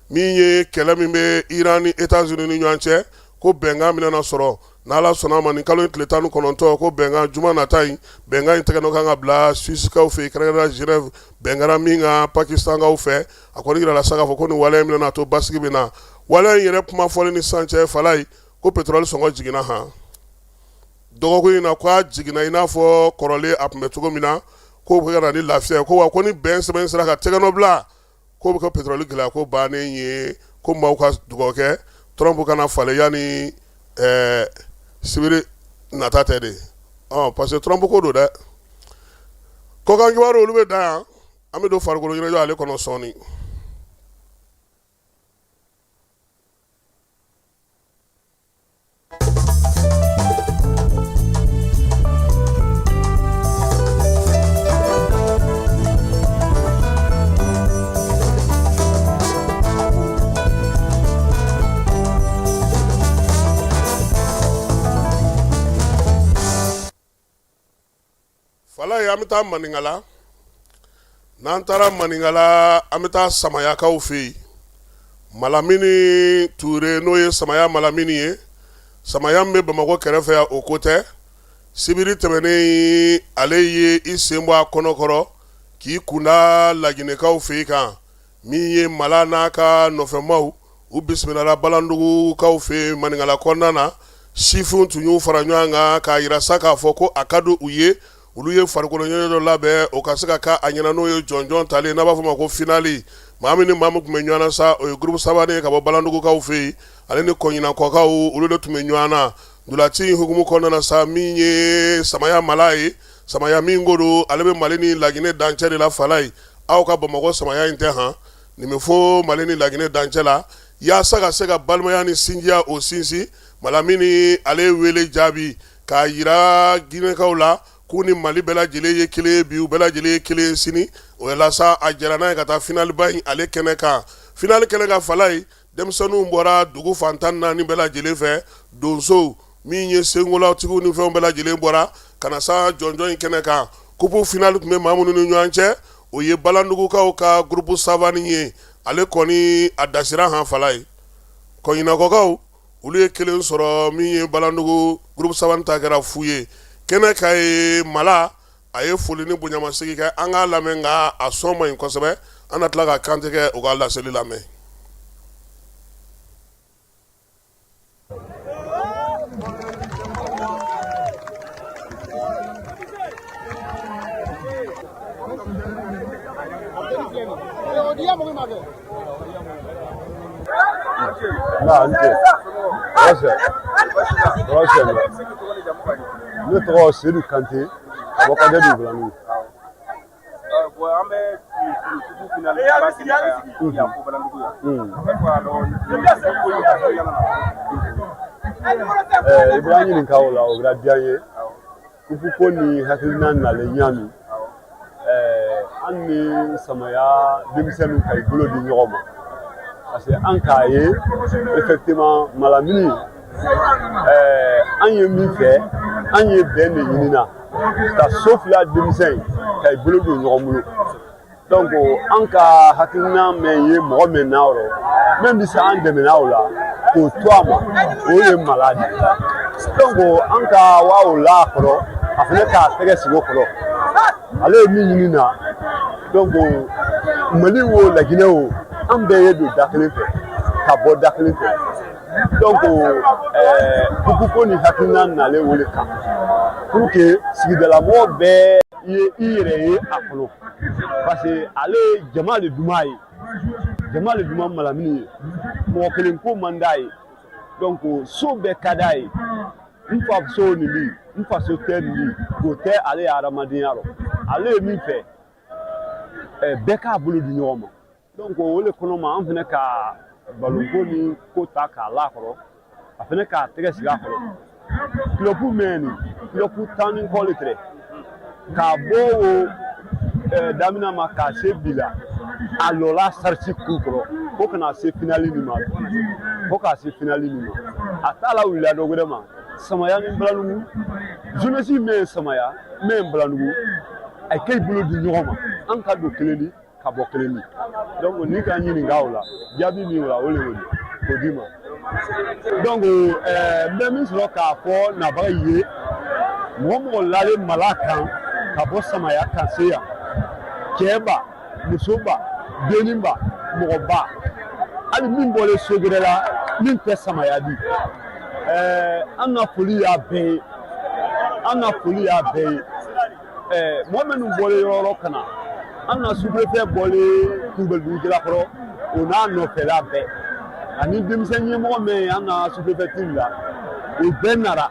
Min ye kɛlɛ min bɛ Iran ni États-Unis ni ɲɔgɔn cɛ, ko bɛnkan bɛna sɔrɔ n'Ala sɔnna a ma nin kalo in tile 19, ko bɛnkan juma nata in, bɛnkan in tɛgɛ nɔ kan ka bila Suissekaw fɛ yen, kɛrɛnkɛrɛnnenya Genève, bɛn kɛra min kan Pakistankaw fɛ. A kɔni jirala sa k'a fɔ ko nin waleya in bɛna to basigi bɛ na. Waleya in yɛrɛ kuma fɔlen ni sisan cɛ, Falaye, ko pétrole sɔngɔ jiginna han dɔgɔkun in na, k'a jiginna i n'a fɔ kɔrɔlen a tun bɛ cogo min na, k'o bɛ ka na ni lafiya ye, ko wa ko ni bɛn sɛbɛn sera ka tɛgɛnɔ bila, k'o bɛ kɛ pétrole gɛlɛya ko bannen ye. Ko maaw ka dugawu kɛ Trump kana falen yanni sibiri nata tɛ de, parce que Trump ko don dɛ. Kɔkan kibaru olu bɛ dan yan, an bɛ don farikolo ɲɛnajɛ ale kɔnɔ sɔɔni. Falaye, an bɛ taa Maninkala. N'an taara Maninkala, an bɛ taa Samayakaw fɛ yen. Malamini Ture, n'o ye Samaya Malamini ye, Samaya min bɛ Bamakɔ kɛrɛfɛ yan, o ko tɛ. Sibiri tɛmɛnen, ale ye i sen bɔ a kɔnɔkɔrɔ k'i kunda Laginɛkaw fɛ yen kan. Min ye Mala n'a ka nɔfɛmaw, u bisimilala Balandugukaw fɛ yen Maninkala kɔnɔna na. Sifinw tun y'u fara ɲɔgɔn kan k'a jira sa k'a fɔ ko a ka di u ye, olu ye farikolo ɲɛnajɛ dɔ labɛn, o ka se ka kɛ a ɲɛna, n'o ye jɔnjɔn talen, n'a b'a fɔ o ma ko finali. Maa min ni maa min tun bɛ ɲɔgɔn na sa, o ye groupe Savane ye ka bɔ Balandugukaw fɛ yen, ale ni Kɔɲinakɔkaw, olu de tun bɛ ɲɔgɔn na ntolaci in hukumu kɔnɔna na sa. Min ye Samaya Mala ye, Samaya min ko don, ale bɛ Mali ni Laginɛ dancɛ de la. Falaye, aw ka Bamakɔ Samaya in tɛ han, nin bɛ fo Mali ni Laginɛ dancɛ la, yaasa ka se ka balimaya ni sinjiya o sinsin. Malamini ale ye wele jaabi k'a jira Ginɛkaw la k'u ni Mali bɛɛ lajɛlen ye kelen ye bi, u bɛɛ lajɛlen ye kelen ye sini. O la sa, a jɛra n'a ye ka taa finaliba in ale kɛnɛ kan. Finali kɛnɛ kan, Falaye, denmisɛnninw bɔra dugu fan 14 bɛɛ lajɛlen fɛ, donsow, min ye senkolatigiw ni fɛnw bɛɛ lajɛlen bɔra ka na sa jɔnjɔn in kɛnɛ kan. Kupu finali tun bɛ maa minnu ni ɲɔgɔn cɛ, o ye Balandugukaw ka groupe Savane ye. Ale kɔni a dasira han, Falaye. Kɔɲinakɔkaw, olu ye kelen sɔrɔ, min ye Balandugu groupe Savane ta kɛra fu ye. Kɛnɛ kan ye, Mala a ye foli ni bonyamasegin kɛ. An k'a lamɛn, nka a sɔn man ɲi kosɛbɛ. An na tila ka kantigɛ u ka laseli lamɛn. Ne tɔgɔ Sedu Kante ka bɔ Kadɛ Dugulanin. An bɛ coupe finale ba kɛnɛ kan yan fo Balandugu yan. An bɛ fɛ k'a dɔn ko in hakilina nana cogo di? I bɔra ɲininka o la, o bɛna diya n ye. Kupu ko ni hakilina nalen ɲa min, an ni Samaya denmisɛnninw ka i bolo di ɲɔgɔn ma, parce que an k'a ye effectivement Malamini, an ye min fɛ, an ye bɛn de ɲinina ka so fila denmisɛn ka i bolo don ɲɔgɔn bolo. Donc an ka hakilina mɛn ye mɔgɔ min na yɔrɔ min bɛ se an dɛmɛna o la k'o to a ma, o ye Mala de ye. Donc an ka wa o la a kɔrɔ, a fana k'a tɛgɛ sigi o kɔrɔ, ale ye min ɲini na. Donc Mali wo, Laginɛ wo, an bɛɛ ye don da kelen fɛ ka bɔ da kelen fɛ. Donc kupu ko ni hakilina nalen o de kan pour que sigidalamɔgɔ bɛɛ ye i yɛrɛ ye a kɔnɔ, parce que ale ye jama de duman ye, jama de duman Malamini ye, mɔgɔ kelen ko man d'a ye. Donc so bɛɛ ka d'a ye. N fa so nin bi, n faso tɛ nin bi, o tɛ ale ye hadamadenya rɔ. Ale ye min fɛ, bɛɛ k'a bolo di ɲɔgɔn ma. Donc o de kɔnɔ ma, an fana ka balonko ni ko ta k'a la kɔrɔ, a fana k'a tɛgɛ sigi a kɔrɔ. Club mɛn nin club 10 ni kɔ le tɛrɛ k'a bɔ o daminɛ ma k'a se bi la, a lɔla sarisi k'u kɔrɔ fo kana se finali nin ma, fo k'a se finali nin ma. A t'a la wulila dɔ wɛrɛ ma, Samaya ni Balanugu jeunesse min ye Samaya min ye Balanugu, a k'i bolo di ɲɔgɔn ma, an ka don kelen di ka bɔ kelen di. Donc n'i ka ɲininka o la, jaabi min o la, o le y'o di k'o d'i ma. Donc n bɛ min sɔrɔ k'a fɔ nabaga ye, mɔgɔ mɔgɔ lalen Mala kan ka bɔ Samaya ka se yan, cɛ ba, muso ba, dennin ba, mɔgɔ ba, hali min bɔlen so gɛrɛ la min tɛ Samaya di, an ka foli y'a bɛɛ ye, an ka foli y'a bɛɛ ye. Mɔgɔ minnu bɔlen yɔrɔ yɔrɔ ka na, an ka sous-préfet bɔlen Kulubalidugu Jalakɔrɔ, o n'a nɔfɛla bɛɛ, ani denmisɛn ɲɛmɔgɔ min ye an ka sous-préfecture la, o bɛɛ nara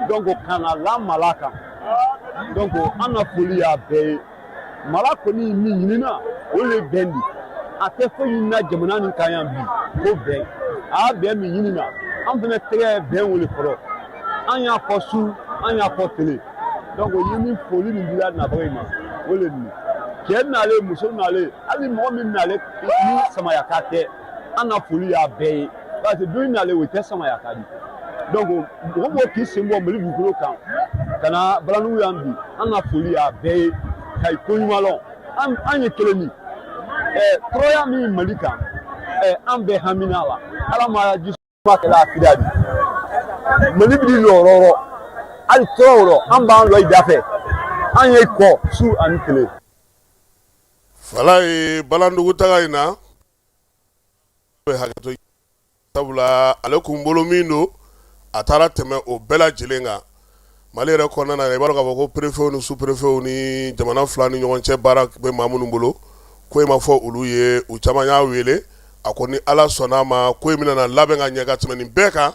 donc ka na la Mala kan. Donc an ka foli y'a bɛɛ ye. Mala kɔni min ɲinina, o de ye bɛn di. A tɛ foyi ɲinina jamana nin kan yan bi ko bɛn. A y'a bɛn min ɲinina, an fana tɛgɛ bɛn o de kɔrɔ. An y'a fɔ su, an y'a fɔ tele. Donc o ye min foli min dila nabaga in ma, o de nin cɛ nalen, muso nalen, hali mɔgɔ min nalen ni Samayaka tɛ, an ka foli y'a bɛɛ ye, parce que don nalen o tɛ Samayaka di. Donc mɔgɔ mɔgɔ k'i sen bɔ Mali dugukolo kan ka na Balanugu yan bi, an ka foli y'a bɛɛ ye ka i ko ɲuman lɔn. An ye kelen min tɔɔrɔya min Mali kan, an bɛɛ hamina la. Ala ma ji suma kɛla a fida di Mali bi lɔ yɔrɔ, hali tɔɔrɔ yɔrɔ, an b'an lɔ i da fɛ, an ye kɔ su ani tile. Fala ye Balandugu taga in na bɛ hakɛto, sabula ale kun bolo min don, a taara tɛmɛ o bɛɛ lajɛlen kan. Mali yɛrɛ kɔnɔna na, i b'a dɔn k'a fɔ ko préfetw ni sous-préfetw ni jamana fila ni ɲɔgɔn cɛ baara bɛ maa minnu bolo, ko in ma fɔ olu ye, u caman y'a wele. A ko ni Ala sɔnna a ma, ko in bɛna na labɛn ka ɲɛ ka tɛmɛ nin bɛɛ kan.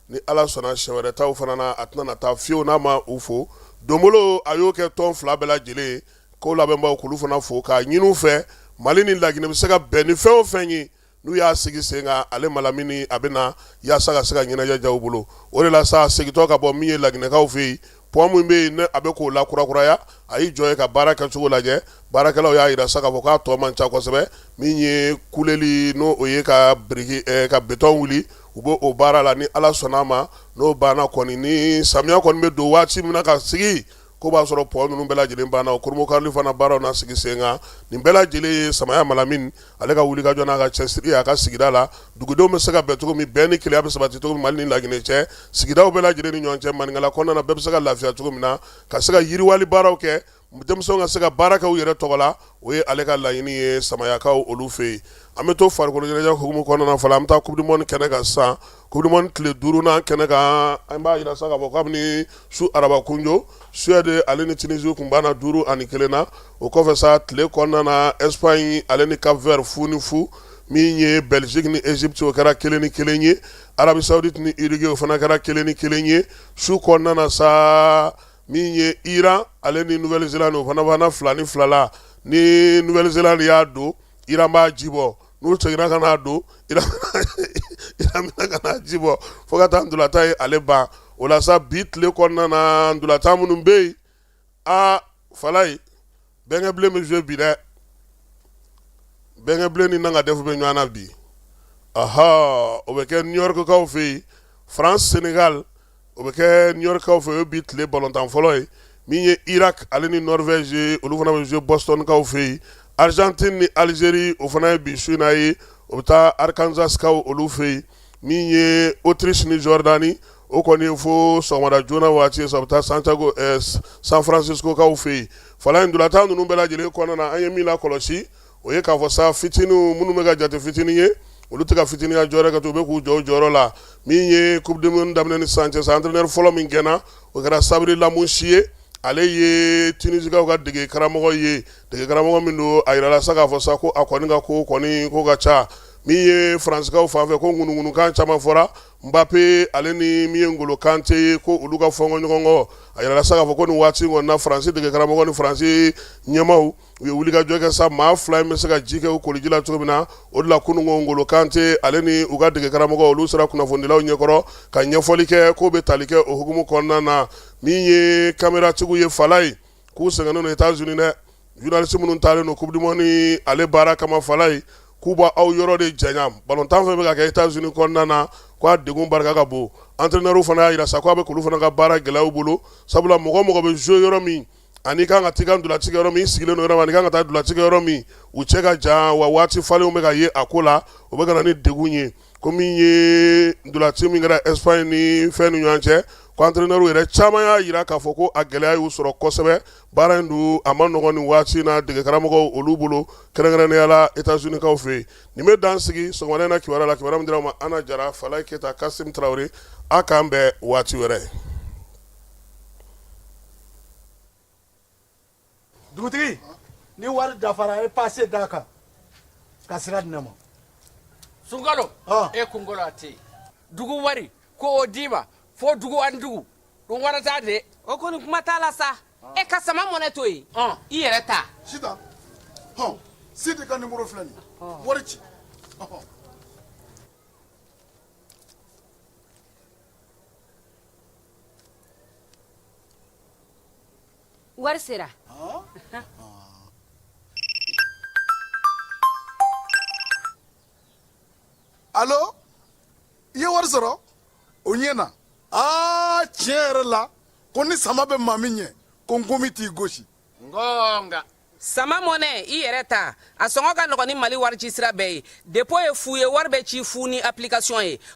Ni Ala sɔnna, siɲɛ wɛrɛ taw fana na, a tɛna na taa fiyewu n'a ma u fo. Donbolo a y'o kɛ tɔn fila bɛɛ lajɛlen ye, ko labɛnbaw k'olu fana fo k'a ɲini u fɛ, Mali ni Laginɛ bɛ se ka bɛn ni fɛn o fɛn ye, n'u y'a sigi sen kan, ale Malamini a bɛ na yaasa ka se ka ɲɛnajɛ diya u bolo. O de la sa, segintɔ ka bɔ min ye Laginɛkaw fɛ yen, pont min bɛ yen ne a bɛ k'o lakurakuraya, a y'i jɔ ye ka baara kɛcogo lajɛ. Baarakɛlaw y'a jira sa k'a fɔ k'a tɔ man ca kosɛbɛ. Min ye kuleli n'o o ye ka biriki ka béton wuli, u b'o o baara la. Ni Ala sɔnna a ma, n'o banna kɔni, ni samiya kɔni bɛ don waati min na ka sigi, ko b'a sɔrɔ pont ninnu bɛɛ lajɛlen banna, o kurunbonkarili fana baaraw na sigi sen kan. Nin bɛɛ lajɛlen ye Samaya Malamini ale ka wulikajɔ n'a ka cɛsiri a ka sigida la, dugudenw bɛ se ka bɛn cogo min, bɛn ni kelenya bɛ sabati cogo min Mali ni Laginɛ cɛ, sigidaw bɛɛ lajɛlen ni ɲɔgɔn cɛ, maninkala kɔnɔna na, bɛɛ bɛ se ka lafiya cogo min na, ka se ka yiriwali baaraw kɛ, denmisɛnw ka se ka baara kɛ u yɛrɛ tɔgɔ la, o ye ale ka laɲini ye Samayakaw olu fɛ yen. An bɛ to farikolo ɲɛnajɛ hukumu kɔnɔna fana, an bɛ taa coupe du monde kɛnɛ kan sisan. Coupe du monde tile duurunan kɛnɛ kan, an b'a jira sa k'a fɔ kabini su araba kunjo, Suède ale ni Tunisie tun banna 5-1 na. O kɔfɛ sa, tile kɔnɔna na, Espagne ale ni Cap Vert 0-0. Min ye Belgique ni Égypte, o kɛra 1-1 ye. Arabie Saoudite ni Uruguay, o fana kɛra 1-1 ye. Su kɔnɔna na sa, min ye Iran ale ni Nouvelle-Zélande, o fana banna 2-2 la. Ni Nouvelle-Zélande y'a don, Iran b'a ji bɔ. N'u seginna ka n'a don, Iran bɛna ka n'a ji bɔ fo ka taa ntolatan ye ale ban. O la sa, bi tile kɔnɔna na, ntolatan minnu bɛ yen, aa Falayi, Bɛnkɛbilen bɛ jouer bi dɛ. Bɛnkɛbilen ni Nanga Def bɛ ɲɔgɔn na bi. Aha, o bɛ kɛ New York kaw fɛ yen. France Sénégal, o bɛ kɛ New York kaw fɛ, o ye bi tile balontan fɔlɔ ye. Min ye Irak ale ni Norvège ye, olu fana bɛ jouer Boston kaw fɛ yen. Argentine ni Algérie, o fana ye bi su in na ye, o bɛ taa Arkansas kaw olu fɛ yen. Min ye Autriche ni Jordanie, o kɔni ye fo sɔgɔmada joona waati ye sa, o bɛ taa Santiago, San Francisco kaw fɛ yen. Falayi, ntolatan ninnu bɛɛ lajɛlen kɔnɔna na, an ye min lakɔlɔsi, o ye k'a fɔ sa, fitininw minnu bɛ ka jate fitinin ye, olu tɛ ka fitininya jɔyɔrɔ kɛ, u bɛ k'u jɔ u jɔyɔrɔ la. Min ye coupe du monde daminɛ ni sisan cɛ sa, entraîneur fɔlɔ min gɛnna, o kɛra Sabri Lamouchi ye. Ale ye Tunisikaw ka dege karamɔgɔ ye, dege karamɔgɔ min don, a yirala sa k'a fɔ sa ko a kɔni ka ko kɔni ko ka ca. Min ye Faransikaw fan fɛ, ko ŋunuŋunukan caman fɔra Mbappe ale ni min ye Ngolo Kante ye, ko olu ka fɔnkɔ ɲɔgɔn kɔ. A yirala sa k'a fɔ ko nin waati in kɔni na, Faransi dege karamɔgɔ ni Faransi ɲɛmaaw, u ye wulikajɔ kɛ sa, maa fila in bɛ se ka ji kɛ u koliji la cogo min na. O de la kununko Ngolo Kante ale ni u ka dege karamɔgɔ, olu sera kunnafonidilaw ɲɛkɔrɔ ka ɲɛfɔli kɛ k'o bɛ tali kɛ o hukumu kɔnɔna na. Min ye kameratigiw ye, Falayi, k'u sɛgɛnnen don États-Unis dɛ. Journaliste minnu taalen don coupe du monde ale baara kama, Falayi, k'u b'aw yɔrɔ de janya. Balontan fɛn bɛ ka kɛ États-Unis kɔnɔna na, k'a degun barika ka bon. Entraîneur fana y'a jira sa k'a bɛ k'olu fana ka baara gɛlɛya u bolo, sabula mɔgɔ mɔgɔ bɛ jouer yɔrɔ min ani kan ka t'i ka ntolaci kɛ yɔrɔ min, i sigilen don yɔrɔ min ani kan ka taa ntolaci kɛ yɔrɔ min, u cɛ ka jan wa waati falenw bɛ ka ye a ko la, o bɛ ka na ni degun ye. Ko min ye ntolaci min kɛra Espagne ni fɛn ni ɲɔgɔn cɛ, ko entraîneur yɛrɛ caman y'a jira k'a fɔ ko a gɛlɛya y'u sɔrɔ kosɛbɛ. Baara in dun, a ma nɔgɔn nin waati in na dege karamɔgɔw olu bolo, kɛrɛnkɛrɛnnenya la États-Unis kaw fɛ yen. Nin bɛ dan sigi sɔgɔmada in na kibaruya la, kibaruya min dira aw ma Ana Jara, Falayi Keyita, Kasim Tarawele. A k'an bɛn waati wɛrɛ. Dugutigi, ni wari dafara, e pase d'a kan ka sira di ne ma. Sunkalo, e kunkolo a tɛ yen. Dugu wari ko o d'i ma fo dugu ani dugu dun warata de. O kɔni, kuma t'a la sa. E ka sama mɔnɛ to yen, i yɛrɛ ta. Sitan, hɔn, Sidi ka nimoro filɛ nin ye, wari ci. Wari sera. Alo, i ye wari sɔrɔ, o ɲɛna. Aa, tiɲɛ yɛrɛ la, ko ni sama bɛ maa min ɲɛ, ko nkomi t'i gosi. Nka sama mɔnɛ, i yɛrɛ ta, a sɔngɔ ka nɔgɔn ni Mali wari ci sira bɛɛ ye. Dépôt ye fu ye, wari bɛ ci fu ni application ye.